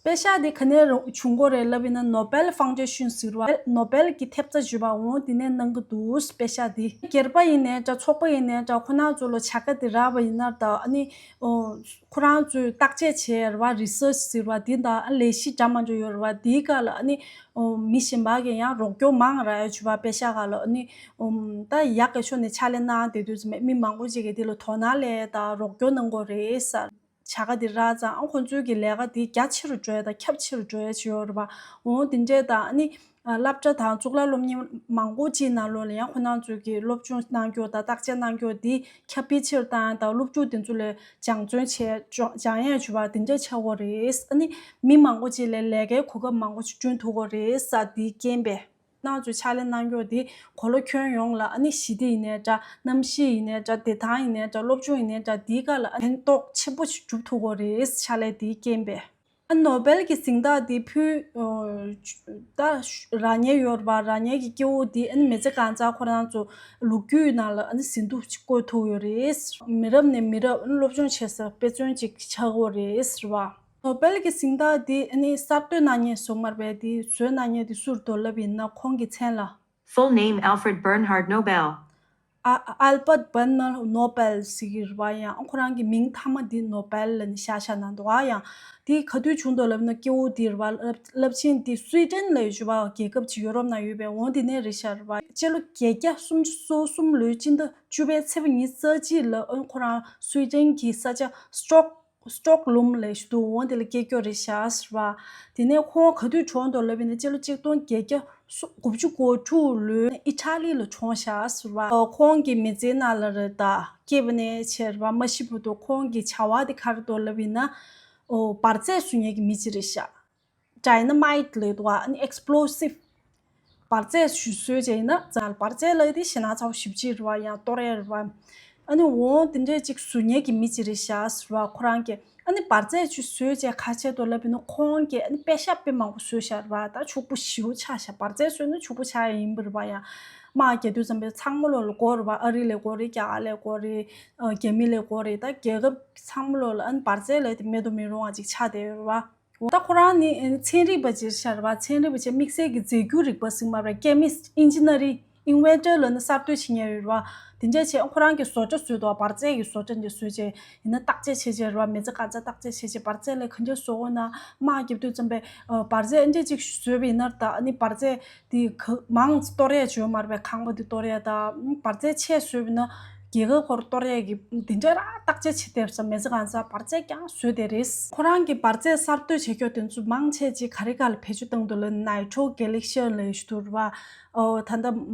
པེ་ཤག་འདི་ག་ནས་རུ་བྱུང་གི་རེད་ལབ་ཡིན་ན། ནོ་བེལ་ཕའུན་ཌེ་ཤན་ཟེར་བ། ནོ་བེལ་གྱི་ཐེབས་རྩ་ཞུས་པ་འོང་དེ་ནས་གནང་གི་འདུག་པེ་ཤག་འདི། སྒེར་པ་ཡིན་ནའི་འདྲ། ཚོགས་པ་ཡིན་ནའི་འདྲ། ཁོ་རང་ཚོ་ལ་བྱ་དགའ་འདི་རག་པ་ཡིན་ན། ད་ཨ་ནི་ཨོ། ཁོ་རང་ཚོས་བརྟག་དཔྱད་བྱས་རེད་བ། རི་སར་ཆི་ཟེར་བ་འདི་དང་ལས་གཞི་འདྲ་མ་འདྲ་ཡོད་རེད་བ། འདིའི་སྒང་ལ་ཨ་ནི་ཨོ། མི་གཞན་པ་གིས་ཡང་རོགས་སྐྱོར་མང་རག་ཡ་བྱུང་བ། པེ་ཤག་སྒང་ལ་ཨ་ནི་ཨོ། ད་ཡག་གི་ཕྱོགས་ནས་ཕྱག་ལས་གནང་བསྡད་དུས་ཙམ་པ་མི་མང་པོ་ཅིག་གིས་འདི་ལ་དོ་སྣང་སླེབས་དང་རོགས་སྐྱོར་གནང་གི་རེད་ཟེར། བྱ་དགའ་འདི་རག་ཙང་ཨ་ཁོང་ཚོའི་གི་ལས་ཀ་འདི་རྒྱ་ཆེ་རུ་འགྲོ་ཡ་དང་ཁྱབ་ཆེ་རུ་འགྲོ་ཡ་ཅིག་ཡོད་རེད་པ། འོ་འདི་འདྲས་དང་ཨ་ནི་སློབ་གྲྭ་དང་གཙུག་ལག་སློབ་གཉེར་མང་པོ་ཅིག་ནང་ལོགས་ལ་ཡང་ཁོ་རང་ཚོའི་གི་སློབ་སྦྱོང་གནང་རྒྱུ་དང་བརྟག་དཔྱད་གནང་རྒྱུ་འདི་ཁྱབ་སྤེལ་ཆེ་རུ་བཏང་ཡ་དང་། སློབ་ཕྲུག་འདི་ཚོ་ལ་སྦྱང་བརྩོན་བྱས་སྦྱང་ཡ་བྱུང་བ་འདི་འདྲས་ཆགས་ཀྱི་ཡོད་རེད། ཨ་ནི་མི་མང་པོ་ཅིག་ལ་ལས་ཀའི་གོ་སྐབས་མང་པོ་ཅིག་བསྐྲུན་ཐུབ་ཀྱི་ཡོད་རེད་ཟེར། འདིའི་རྐྱེན་པས། ཁོང་ཚོས་ཕྱག་ལས་གནང་རྒྱུ་དེ་གོ་ལ་ཁྱོན་ཡོངས་ལ་ཨ་ནི་ཞི་བདེ་ཡིན་ནའི་འདྲ། གནམ་གཤིས་ཡིན་ནའི་འདྲ། བདེ་ཐང་ཡིན་ནའི་འདྲ། སློབ་སྦྱོང་ཡིན་ནའི་འདྲ། དེའི་སྒང་ལ་ཕན་ཐོགས་ཆེན་པོ་ཞིག་འགྲུབ་ཐུབ་ཀྱི་ཡོད་རེད། ཕྱག་ལས་དེའི་རྐྱེན་པས། ཨ་ནོ་བེལ་གྱི་གཟེངས་རྟགས་དེ་ཕུལ་ད་རག་མཁན་ཡོད་རེད་པ། རག་མཁན་གྱི་སྐྱེ་བོ་དེ་ཨ་ནི་མི་ཚེ་གང་ཚང་ཁོ་རང་ཚོ་ལོ་རྒྱུས་ནང་ལ་ཨ་ནི་ཟིན་ཐོ་ཅིག་བཀོད་ཐུབ་ཡོད་རེད། མི་རབས་ནས་མི་རབས་ཨ་ནི་སློབ་སྦྱོང་བྱེད་སའི་དཔེ་མཚོན་ཅིག་ཆགས་ཀྱི་ཡོད་རེད་ཟེར་བ། ནོ་བེལ་གྱི་གཟེངས་རྟགས་འདི་ཨ་ནི་གསར་གཏོད་གནང་མཁན་སུ་མར་བས་འདི་བཟོས་གནང་མཁན་འདི་སུ་རེད་འདུག་ལབ་ཡིན་ན། ཁོང་གི་མཚན་ལ། Full name Alfred Bernhard Nobel. ཨ་ཨལ་བྷར་ཊི་བར་ནར་ནོ་བེལ་ཟེར་གྱི་རེད་པ། ཡང་ཁོ་རང་གི་མིང་མཐའ་མ་འདི་ནོ་བེལ་ལབ་ནས་བཞག་བཞག་གནང་འདུག་ཨ་ཡང་འདི་ག་དུས་བྱུང་འདུག་ལབ་ན། སྐྱེ་བོ་འདི་རེད་པ། རླབས་རླབས་ཆེན་འདི་སུའི་ཌེན་ལབ་ཡོད་རེད་པ། རྒྱལ་ཁབ་ཅིག་ཡོ་རོབ་ནང་ཡོད་པའི། འོ་འདི་ནས་རེད་ཤག་རེད་པ། སྤྱི་ལོ་བརྒྱད་བརྒྱ་སུམ་ཅུ་སོ་གསུམ་ལོའི་སྤྱི་ཟླ་བཅུ་པའི་ཚེས་པ་ཉི་ཤུ་རྩ་གཅིག་ལ་ཨ་ཁོ་རང་སུའི་ཌེན་གྱི་ས་ཆ་སི་ཊོག་སི་ཊོག་ལུམ་ལབ་ཞིག་འདུག་འོ་དེ་ལ་སྐྱེས་ཀྱི་ཡོད་རེད་ཤག་ཟེར་བ། དེ་ནས་ཁོང་ག་དུས་གྲོངས་འདུག་ལབ་ཡིན་ན། སྤྱི་ལོ་གཅིག་སྟོང་བརྒྱད་བརྒྱ་དགུ་བཅུ་གོ་དྲུག་ལོའི་ཨི་ཊ་ལི་ལ་གྲོངས་ཤག་ཟེར་བ། ཁོང་གི་མི་ཚེའི་ནང་ལ་རེད་ད། སྐྱེས་པ་ནས་བྱས་རེད་པ། མ་ཤི་བར་དུ་ཁོང་གི་བྱ་བ་དེ་ག་རེ་འདུག་ལབ་ཡིན་ན། འོ་འབར་རྫས་བཟོ་མཁན་གྱི་མི་ཅིག་རེད་ཤག་ཌའི་ན་མའིཊ་ལབ་འདུག་ཨ་ནི་ཨེག་སི་པི་ལོ་སིབ། འབར་རྫས་ཞིག་བཟོས་བྱས་ཡིན་ན། འབར་རྫས་ལབ་དེ་ཞེད་སྣང་ཚ་པོ་ཞེ་པོ་ཅིག་རེད་པ། ཡང་གཏོར་ཡ་རེད་པ། ཨ་ནི་འོ་དེ་འདྲས་ཅིག་བཟོ་མཁན་གྱི་མི་ཅིག་རེད་ཤག་ཟེར་བ། ཁོ་རང་གིས་ཨ་ནི་འབར་རྫས་ཅིག་བཟོས་བྱས་ག་བྱས་འདུག་ལབ་ཡིན་ན། ཁོང་གིས་ཨ་ནི་པེ་ཤག་དཔེ་མང་པོ་བཟོས་བཞག་རེད་པ། ད་ཕྱུག་པོ་ཞེ་པོ་ཆགས་ཤག་འབར་རྫས་བཟོས་ན་ཕྱུག་པོ་ཆགས་ཡ་ཡིན་པ་རེད་པ། ཡང་དམག་རྒྱག་དུས་ཙམ་པའི་ཚང་མ་ལོག་ལ་དགོས་རེད་པ། ཨ་རི་ལ་དགོས་རེད། རྒྱ་གར་ལ་དགོས་རེད། རྒྱ་མི་ལ་དགོས་རེད། ད་རྒྱལ་ཁབ་ཚང་མ་ལོག་ལ་ཨ་ནི་འབར་རྫས་ལབ་དེ་མེད་དུ་མི་རུང་བ་ཅིག་ཆགས་བསྡད་ཡོད་རེད་པ། འོ་ད་ཁོ་རང་ནི་ཚན་རིག་པ་ཅིག་ཤར་བ། ཚན་རིག་པ་ཅིག་དམིགས་བསལ་གྱི་རྫས་འགྱུར་རིག་པ་ཟེར་མ་རེད། ཀེ་མི་སི་ཊི། ཨིན་ཇི་ནི་ཡ་རིང་། ཨིན་ཝེན་ཊར་ལབ་ན་གསར་གཏོད་བྱེད་མཁན་ཡོད་རེད་པ། དེ་འདྲ་བྱས་ཁོ་རང་གིས་བཟོ་གྲྭ་བཟོས་འདུག་འབར་རྫས་ཀྱི་བཟོ་གྲྭ་འདི་བཟོས་བྱས་ཡིན་ན་བརྟག་དཔྱད་བྱས་བྱས་རེད་པ། མི་ཚེ་གང་ཚང་བརྟག་དཔྱད་བྱས་བྱས། འབར་རྫས་ལ་ག་འདྲ་བཟོ་དགོས་ན། དམག་རྒྱབ་དུས་ཙམ་པའི་འབར་རྫས་འདི་འདྲ་ཅིག་བཟོས་པ་ཡིན་ན། ད་ཨ་ནི་འབར་རྫས་འདི་ག་མང་གཏོར་ཡ་ཅིག་ཡོད་མ་རེད་པས། ཁང་པ་འདི་གཏོར་ཡ་དང་། འབར་རྫས་ཆེ་བཟོས་པ་ཡིན་ན། རྒྱལ་ཁབ་ཁོ་རང་གཏོར་ཡས་ཀྱི་འདི་འདྲ་ར་བརྟག་དཔྱད་བྱེད་བསྡད་ས། མི་ཚེ་གང་ཚང་འབར་རྫས་རྐྱང་བཟོས་བསྡད་རེད། ཁོ་རང་གི་འབར་རྫས་གསར་གཏོད་བྱེད་ཀྱོག་དེ་ཚོ་མང་ཆེ་ཅིག་ག་རེ་ག་ལ་བེད་སྤྱོད་བཏང་འདུག་ལབ་ན། ནའི་ཊྲོ་གེ་ལེག་ཤི་ལབ་ཞིག་འདུག་རེད་པ། ཨོ་ད་ལྟ་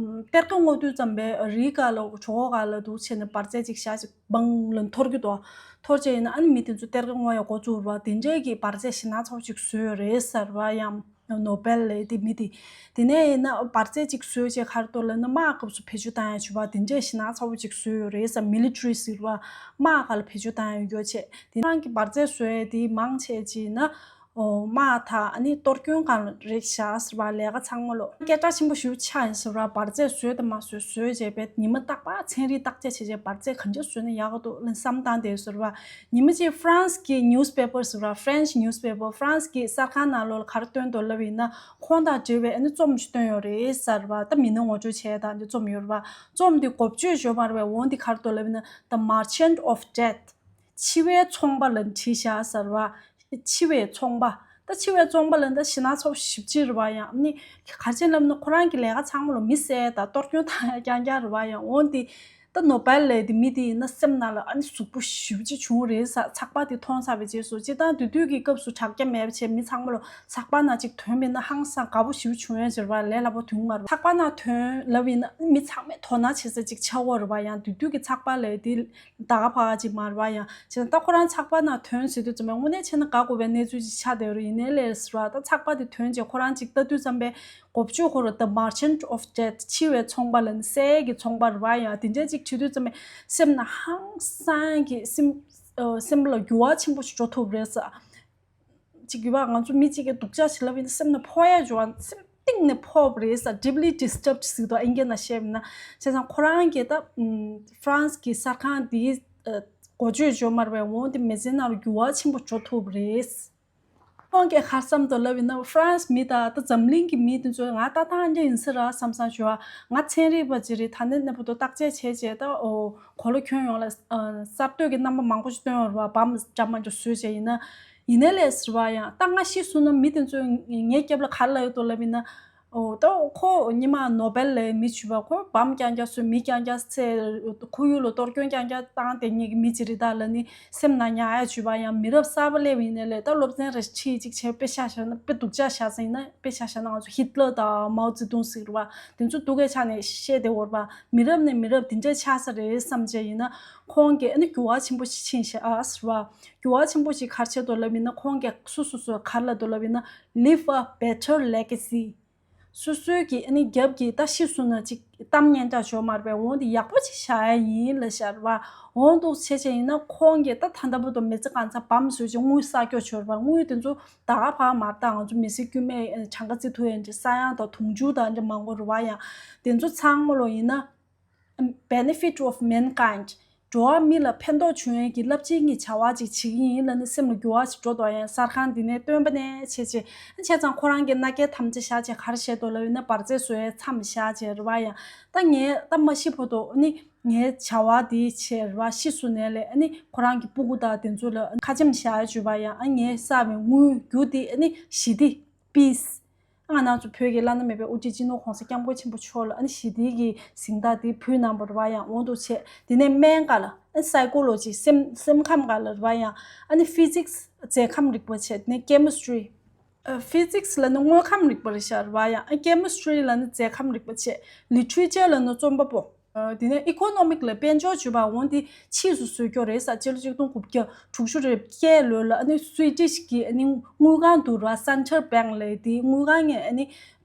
གཏེར་ཁ་སྔོག་དུས་ཙམ་པའི་རིའི་སྒང་ལ་གྲོད་ཁོག་སྒང་ལ་འདུག་བྱས་ནས་འབར་རྫས་ཅིག་བཞག་ཅིག་བང་ལ་འཐོར་གྱི་འདུག་འཐོར་བྱས་ཡིན་ན་ཨ་ནི་མི་དེ་ཚོ་གཏེར་ཁ་སྔོག་ཡ་འགོ་བཙུགས་རེད་པ། དེ་འདྲའི་གི་འབར་རྫས་ཞེད་སྣང་ཚ་པོ་ཅིག་བཟོས་ཡོད་རེད་ཟེར་བ་ཡང་། ནོ་བེལ་ལབ་དེ་མི་དེ། དེ་ནས་ཡིན་ན་འབར་རྫས་ཅིག་བཟོས་བྱས་ག་རེ་འདུག་ལབ་ན། དམག་སྐབས་སུ་བེད་སྤྱོད་བཏང་ཡ་བྱུང་བ་དེ་འདྲས་ཞེད་སྣང་ཚ་པོ་ཅིག་བཟོས་ཡོད་རེད་ཟེར། མི་ལི་ཊ་རི་ཟེར་བ། དམག་སྒང་ལ་བེད་སྤྱོད་བཏང་ཡ་ཡོད་བྱས། དེ་རང་གི་འབར་རྫས་བཟོ་ཡ་དེ་མང་ཆེ་ཅིག་ཡིན་ན། ཨོ་དམག་དང་ཨ་ནི་གཏོར་སྐྱོན་སྒང་ལ་རེད་བཞག་ཟེར་བ། ལས་ཀ་ཚང་མ་ལོ་སྐད་གྲགས་ཆེན་པོ་ཞེ་པོ་ཆགས་ཡིན་ཟེར་བ། འབར་རྫས་བཟོས་དང་མ་བཟོས་བཟོས་བྱས་པས་ཉི་མ་རྟག་པར་ཚན་རིག་བརྟག་དཔྱད་བྱས་བྱས་འབར་རྫས་གང་ཅི་བཟོས་ན་ཡག་ག་འདུག་ལབ་བསམ་བཏང་བསྡད་ཟེར་བ། ཉི་མ་གཅིག་ཧྥ་རན་སི་གི་ནིའུ་སི་པེ་པར་ཟེར་བ། French newspaper། ཧྥ་རན་སི་གི་གསར་ཁང་ནང་ལོགས་ལ་ག་རེ་བཏོན་འདུག་ལབ་ཡིན་ན། ཁོང་དང་འབྲེལ་བའི་ཨ་ནི་རྩོམ་ཞིག་བཏོན་ཡོད་རེད་ཟེར་བ། ད་མི་སྣ་ངོ་སྤྲོད་བྱས་དང་འདི་རྩོམ་ཡོད་རེད་བ། རྩོམ་འདི་འགོ་བརྗོད་བརྗོད་མ་རེད་བས། འོ་འདི་ག་རེ་འདུག་ལབ་ཡིན་ན། The Merchant of Death། འཆི་བའི་ཚོང་པ་ལབ་བྲིས་བཞག་ཟེར་བ། འཆི་བའི་ཚོང་པ། ད་འཆི་བའི་ཚོང་པ་ལབ་ན་ད་ཞེད་སྣང་ཚ་པོ་ཞེ་པོ་ཅིག་རེད་བ། ཡང་ནི་ག་རེ་བྱས་ལབ་ན། ཁོ་རང་གི་ལས་ཀ་ཚང་མ་ལོ་མི་བསད་དང་གཏོར་སྐྱོན་བཏང་ཡ་རྐྱང་རྐྱང་རེད་བ། ཡང་འོ་འདི་ད་ནོ་བེལ་ལབ་དེ་མི་དེ་ཡིན་ན་སེམས་ནང་ལ་ཨ་ནི་ཟུག་པོ་ཞེ་པོ་ཅིག་བྱུང་རེད་ཟེར། ཚགས་པར་དེ་མཐོང་ཚར་བའི་རྗེས་སུ། སྤྱིར་བཏང་དེ་དུས་ཀྱི་སྐབས་སུ་དྲ་རྒྱ་མེད་པ་བྱས། མི་ཚང་མ་ལོ་ཚགས་པར་ནང་ཅིག་ཐོན་པ་ཡིན་ན་ཧང་སང་དགའ་པོ་ཞེ་པོ་བྱུང་ཡ་ཟེར་བ། ལས་སླ་པོ་དེ་མ་རེད། ཚགས་པར་ནང་ཐོན་ལབ་ཡིན་ན་མི་ཚང་མས་དོ་སྣང་བྱེད་ས་ཅིག་ཆགས་ཡོད་རེད་བ། ཡང་དེ་དུས་ཀྱི་ཚགས་པར་ལབ་དེ་ད་ག་ཕ་ག་ཅིག་མ་རེད་བ། ཡང་བྱས་ན་ད་ཁོ་རང་ཚགས་པར་ནང་ཐོན་ཟེར་དུས་ཙམ་པ་དངོས་གནས་བྱས་ན་དགའ་དགོས་པའི་གནས་ཚུལ་ཅིག་ཆགས་བསྡད་ཡོད་རེད། ཡིན་ནའི་ལས་ཟེར་བ། ད་ཚགས་པར་དེ་ཐོན་རྗེས་ཁོ་རང་ཅིག་ལྟ་དུས་ཙམ་པས་འགོ་བརྗོད་ཁོ་རང་The Merchant of Death། འཆི་བའི་ཚོང་པ་ལབ་ནས་བསད་ཀྱི་ཚོང་པ་རེད་བ། ཡང་དེ་འདྲ་ཅིག་བྲིས་དུས་ཙམ་པས་སེམས་ནང་ཧང་སང་གི་སེམས་ཨ་སེམས་ལ་འགྱུར་བ་ཆེན་པོ་ཞིག་འགྲོ་ཐུབ་རེད་ཟེར། ཅིག་ཡོད་པ། ང་ཚོ་མི་གཅིག་གིས་སྡུག་ཅག་ཞིག་ལབ་ཡིན་ན་སེམས་ནང་ཕོག་ཡ་འགྱུར་བ། སེམས་གཏིང་ནས་ཕོག་པ་རེད་ཟེར། Deeply disturbed ཟེར་གྱི་འདུག་ཨིན་སྐད་ནང་བཤད་པ་ཡིན་ན། བྱས་ཙང་ཁོ་རང་གིས་ད་ཧྥ་རན་སི་གི་གསར་ཁང་འདིའི་ཨ་འགོ་བརྗོད་བརྗོད་མ་རེད་བས། འོ་འདི་མི་ཚེ་ནང་ལ་འགྱུར་བ་ཆེན་པོ་འགྲོ་ཐུབ་པ་རེད། ཁོང་གིས་ག་རེ་བསམ་འདུག་ལབ་ཡིན་ན། ཧྥ་རན་སི་མི་དང་ད་འཛམ་གླིང་གི་མི་དེ་ཚོས་ང་ད་ལྟ་འདྲ་ཡིན་ས་རེད་བསམ་བསམ་བྱས་བ། ང་ཚན་རིག་པ་ཅིག་རེད། ད་ནས་ནས་བར་དུ་བརྟག་དཔྱད་བྱས་བྱས་ད་ཨོ་གོ་ལ་ཁྱོན་ཡོངས་ལ་ཨ་གསར་གཏོད་ཀྱི་རྣམ་པ་མང་པོ་ཞིག་བཏོན་ཡོད་རེད་བ། བམ་འདྲ་མ་འདྲ་བཟོས་བྱས་ཡིན་ན། ཡིན་ནའི་ལས་ཟེར་བ། ཡང་ད་ང་ཤི་སོང་ན་མི་དེ་ཚོས་ངའི་རྒྱབ་ལ་ག་རེ་ལབ་ཡོད་འདུག་ལབ་ཡིན་ན། ཨོ་ད་ཁོ་སྔོན་མ་ནོ་བེལ་ལབ་མི་བྱུས་པ། ཁོ་བམ་རྐྱང་རྐྱང་བཟོས། མི་རྐྱང་རྐྱང་བསད། ཁོར་ཡུག་ལ་གཏོར་སྐྱོན་རྐྱང་རྐྱང་བཏང་བསྡད་མཁན་གྱི་མི་ཅིག་རེད་ད་ལབ་ནས་སེམས་ནང་ཉར་ཡ་བྱུས་པ། ཡང་མི་རབས་གསར་པ་སླེབས་ཡིན་ནའི་ལས། ད་སློབ་ཚན་རེ་ཁྲིད་ཅིག་བྱས། དཔེ་ཆ་བཞག་ན། དཔེ་སྡུག་ཅག་བཞག་ས་ཡིན་ན། དཔེ་ཆ་བཞག་ན་ང་ཚོ་ཧི་ཏི་ལར་དང་མའོ་ཙེ་ཏུང་ཟེར་བ་དེ་ཚོ་སྡུག་གི་ཆ་ནས་བཤད་བསྡད་ཡོད་རེད་བ། མི་རབས་ནས་མི་རབས་དེ་འདྲ་ཆགས་ས་རེད་བསམ་བྱས་ཡིན་ན། ཁོང་གིས་ཨ་ནི་འགྱུར་བ་ཆེན་པོ་ཞིག་ཕྱིན་ཤག་ཟེར་བ། འགྱུར་བ་ཆེན་པོ་ཞིག་ག་རེ་བྱས་འདུག་ལབ་ཡིན་ན། ཁོང་གིས་སོ་སོ་སོ་ག་རེ་ལབ་འདུག་ལབ་ཡིན་ན། Leave a better legacy། སོ་སོའི་གི་ཨ་ནི་རྒྱབ་ཀྱི་ད་ཤི་སོང་ན་ཅིག་གཏམ་སྙན་གྲགས་འབྱོར་མ་རེད་པས། འོ་འདི་ཡག་པོ་ཅིག་བཞག་ཡ་ཡིན་ལབ་བཞག་རེད་བ། འོ་འདུག་བྱས་བྱས་ཡིན་ན། ཁོང་གིས་ད་ད་ལྟ་བར་དུ་མི་ཚེ་གང་ཚང་བམ་བཟོས་བྱས་དངུལ་བསགས་རྒྱུ་བྱས་རེད་བ། དངུལ་དེ་ཚོ་ད་ག་ཕར་མར་ད་ང་ཚོ་མི་སེར་དཀྱུས་མས་གྲངས་ཀ་བརྩི་ཐུབ་ཡ་འདྲ། ས་ཡང་དང་དུང་ཕྱུར་དང་འདྲ་མང་པོ་རེད་བ། ཡང་དེ་ཚོ་ཚང་མ་ལོ་ཡིན་ན། Benefit of mankind། འགྲོ་བ་མི་ལ་ཕན་ཐོགས་བྱུང་ཡས་ཀྱི་རླབས་ཆེན་གྱི་བྱ་བ་ཅིག་བྱེད་ཀྱི་ཡིན་ལབ་ནས་སེམས་ལ་འགྱུར་བ་ཞིག་འགྲོ་འདུག་ཡང་གསར་ཁང་འདི་ནས་བཏོན་པ་ནས་བྱས་བྱས། བྱས་ཙང་ཁོ་རང་གིས་མནའ་སྐྱེལ་དམ་བཅའ་བཞག་བྱས་ག་རེ་བྱས་འདུག་ལབ་ཡིན་ན། འབར་རྫས་བཟོ་ཡས་མཚམས་བཞག་བྱས་རེད་བ། ཡང་ད་ངས་ད་མ་ཤི་བར་དུ་ཨ་ནི་ངའི་བྱ་བ་འདི་བྱས་རེད་བ། ཤི་སོང་ནས་ལས་ཨ་ནི་ཁོ་རང་གི་སྤུ་གུ་དང་དེ་ཚོ་ལ་ཁ་ཆེམས་བཞག་བྱས་བ། ཡང་ཨ་ངས་བསགས་པའི་དངུལ་རྒྱུ་དེ་ཨ་ནི་ཞི་བདེ། Peace། ང་རང་ཚོ་བོད་ཀྱི་བླ་ན་མེད་པའི་དབུ་ཁྲིད་སྤྱི་ནོར་༸གོང་ས་༸སྐྱབས་མགོན་ཆེན་པོ་མཆོག་ལ་ཨ་ནི་ཞི་བདེ་གི་གཟེངས་རྟགས་དེ་ཕུལ་གནང་བ་རེད་བ། ཡང་འོ་འདུག་བྱས། དེ་ནས་སྨན་ཁང་ལ་ཨ་ནི་Psychology། སེམས་སེམས་ཁམས་སྒང་ལ་རེད་བ། ཡང་ཨ་ནི་Physics། རྫས་ཁམས་རིག་པ་བྱས། དེ་ནས་Chemistry། ཨ་Physics ལབ་ན་དངོས་ཁམས་རིག་པ་རེད་ཤག་རེད་བ། ཡང་ཨ་Chemistry ལབ་ན་རྫས་ཁམས་རིག་པ་བྱས། Literature ལབ་ན་རྩོམ་པ་པོ། ཨ་དེ་ནས་Economic ལ་དཔལ་འབྱོར་བརྗོད་པ། འོ་འདི་ཕྱིས་སུ་བཟོས་རྒྱུ་རེད་ཟེར། སྤྱི་ལོ་ཆིག་སྟོང་དགུ་བརྒྱ་དྲུག་ཅུ་རེ་བརྒྱད་ལོ་ལ་ཨ་ནི་Swedish གི་ཨ་ནི་དངུལ་ཁང་དུ་ར། Center Bank ལབ་དེ་དངུལ་ཁང་ངས་ཨ་ནི་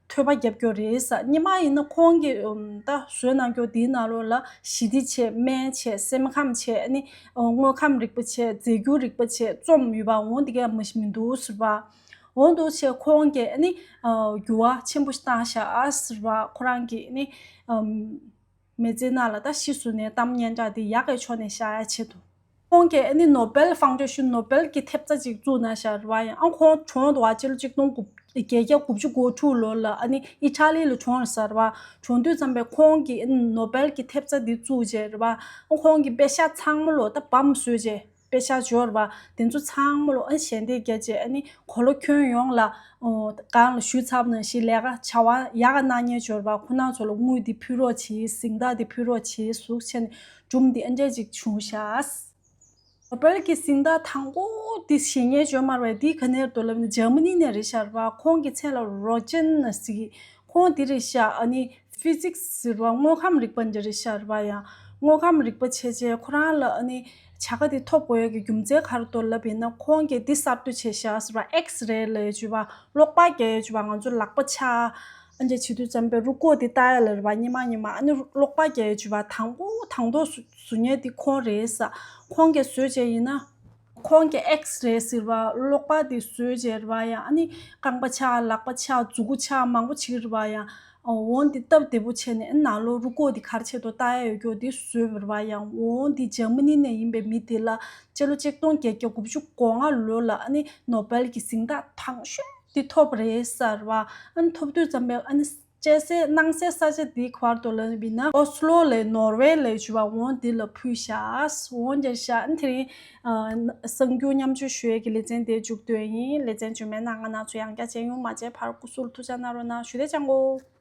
ཐོལ་པ་བརྒྱབ་རྒྱུ་རེད་ཟེར། སྔོན་མ་ཡིན་ན་ཁོང་གིས་ཨམ་ད་བཟོས་གནང་རྒྱུ་དེའི་ནང་ལོགས་ལ་ཞི་བདེ་བྱས། སྨན་བྱས། སེམས་ཁམས་བྱས། ཨ་ནི་དངོས་ཁམས་རིག་པ་བྱས། རྫས་འགྱུར་རིག་པ་བྱས། རྩོམ་ཡོད་པ། འོ་འདི་གས་མ་ཤི་མི་འདུག་ཟེར་བ། འོ་འདུག་བྱས་ཁོང་གིས་ཨ་ནི་ཨ་འགྱུར་བ་ཆེན་པོ་ཞིག་བཏང་ཤག་ཟེར་བ། ཁོ་རང་གིས་ཨ་ནི་ཨམ། མི་ཚེ་ནང་ལ་ད་ཤི་སོང་ནའི་གཏམ་སྙན་གྲགས་དེ་ཡག་གི་ཕྱོགས་ནས་བཞག་ཡ་ཆེད་དུ། ཁོང་གིས་ཨ་ནི་Nobel Foundation། ནོ་བེལ་གྱི་ཐེབས་རྩ་ཅིག་བཙུགས་གནང་ཤག་རེད་བ། ཡང་ཨ་ཁོང་གྲོངས་འདུག་བ། སྤྱི་ལོ་ཆིག་སྟོང་དགུ་བརྒྱད་བརྒྱ་དགུ་བཅུ་གོ་དྲུག་ལོ་ལ་ཨ་ནི་ཨི་ཊ་ལི་ལ་གྲོངས་རེད་ཟེར་བ། གྲོངས་དུས་ཙམ་པས་ཁོང་གིས་ཨ་ནི་ནོ་བེལ་གྱི་ཐེབས་རྩ་འདི་བཙུགས་བྱས་རེད་བ། ཨ་ཁོང་གི་པེ་ཤག་ཚང་མ་ལོ་ད་བམ་བཟོས་བྱས། པེ་ཤག་འབྱོར་བ་དེ་ཚོ་ཚང་མ་ལོ་ཨ་ཞལ་འདེབས་བརྒྱབ་བྱས། ཨ་ནི་གོ་ལ་ཁྱོན་ཡོངས་ལ་ཨོ་སྒང་ལ་ཞུས་ཚར་བ་ནང་བཞིན་ལས་ཀ་བྱ་བ་ཡག་ག་གནང་མཁན་འབྱོར་བ། ཁོ་རང་ཚོ་ལ་དངུལ་འདི་ཕུལ་རོགས་བྱེད། གཟེངས་རྟགས་འདི་ཕུལ་རོགས་བྱེད་ཟེར་བྱས་ནས་སྒྲུང་འདི་ཨ་འདྲས་ཅིག་བྱུང་ཤག་ནོ་བེལ་གྱི་གཟེངས་རྟགས་དང་པོ་འདི་བཞེས་མཁན་འབྱོར་མ་རེད་བས། འདི་ག་ནས་འདུག་ལབ་ན་འཇར་མ་ནི་ནས་རེད་ཤག་རེད་བ། ཁོང་གི་མཚན་ལ་རོ་ཇན་ཟེར་གི། ཁོང་འདི་རེད་ཤག་ཨ་ནི་Physics ཟེར་བ་དངོས་ཁམས་རིག་པ་འདི་རེད་ཤག་རེད་བ། ཡང་དངོས་ཁམས་རིག་པ་བྱས་བྱས་ཁོ་རང་ལ་ཨ་ནི་བྱ་དགའ་འདི་ཐོབ་དགོས་ཡ་གི་རྒྱུ་མཚན་ག་རེ་འདུག་ལབ་ཡིན་ན། ཁོང་གིས་འདི་གསར་གཏོད་བྱས་ཤག་ཟེར་བ། X-ray ལབ་ཡ་བྱས་བ། གློག་པར་རྒྱག་ཡ་བྱས་བ། ང་ཚོ་ལག་པ་ཕྱག་ཨ་འདྲས་བྱེད་དུས་ཙམ་པའི་རུས་ཁོག་འདི་ལྟ་ཡ་ལ་རེད་བ། སྔོན་མ་སྔོན་མ་ཨ་ནི་གློག་པར་རྒྱག་ཡ་བྱས་བ། དང་པོ་དང་ཐོག་བཟོ་བཟོ་མཁན་འདི་ཁོང་རེད་ཟེར། ཁོང་གིས་བཟོས་བྱས་ཡིན་ན། ཁོང་གི་ཨེག་སི་རེད་ཟེར་བ། གློག་པ་དེ་བཟོས་བྱས་རེད་བ། ཡང་ཨ་ནི་རྐང་པ་ཆག་ལག་པ་ཆག་མཛུ་གུ་ཆག་མང་པོ་བྱེད་ཀྱི་རེད་བ། ཡང་འོ་འདི་སྟབས་བདེ་པོ་བྱས་ནས་ཨ་ནང་ལོགས་རུས་ཁོག་དེ་ག་རེ་བྱེད་དོ་ལྟ་ཡ་ཡོད་རྒྱུ་དེ་བཟོས་རེད་བ། ཡང་འོ་འདི་འཇར་མ་ནི་ནས་ཡིན་པའི་མི་དེ་ལ་སྤྱི་ལོ་ཆིག་སྟོང་བརྒྱད་བརྒྱ་དགུ་བཅུ་གོ་ལྔ་ལོ་ལ་ཨ་ནི་ནོ་བེལ་གྱི་གཟེངས་རྟགས་དང་ཤོས་དེ་ཐོབ་རེད་ཟེར་བ། ཨ་ནི་ཐོབ་དུས་ཙམ་པའི་ཨ་ནི་སྐྱེ་སའི་སྣང་སའི་ས་ཆ་འདིའི་བར་དུ་ལ་བིན་ན་ཨོ་སི་ལོ་ལས་ནོར་ཝེ་ལས་བྱུས་པ་འོང་འདི་ལ་ཕུལ་ཤག་འོང་རྒྱལ་ཤག་ཨ་ནི་དེ་རིང་ཨ་གསར་འགྱུར་མཉམ་སྤྱོད་ཞུ་ཡས་ཀྱི་ལེ་ཚན་དེ་མཇུག་བསྡུས་ཡིན། ལེ་ཚན་རྗེས་མའི་ནང་ང་ང་ཚོ་ཡང་བསྐྱར་མཇལ་ཡོང་། མ་མཇལ་བར་སྐུ་གཟུགས་ཐུགས་ཅག་གནང་རོགས་གནང་། ཞུ་བདེ་ཅང་གོ།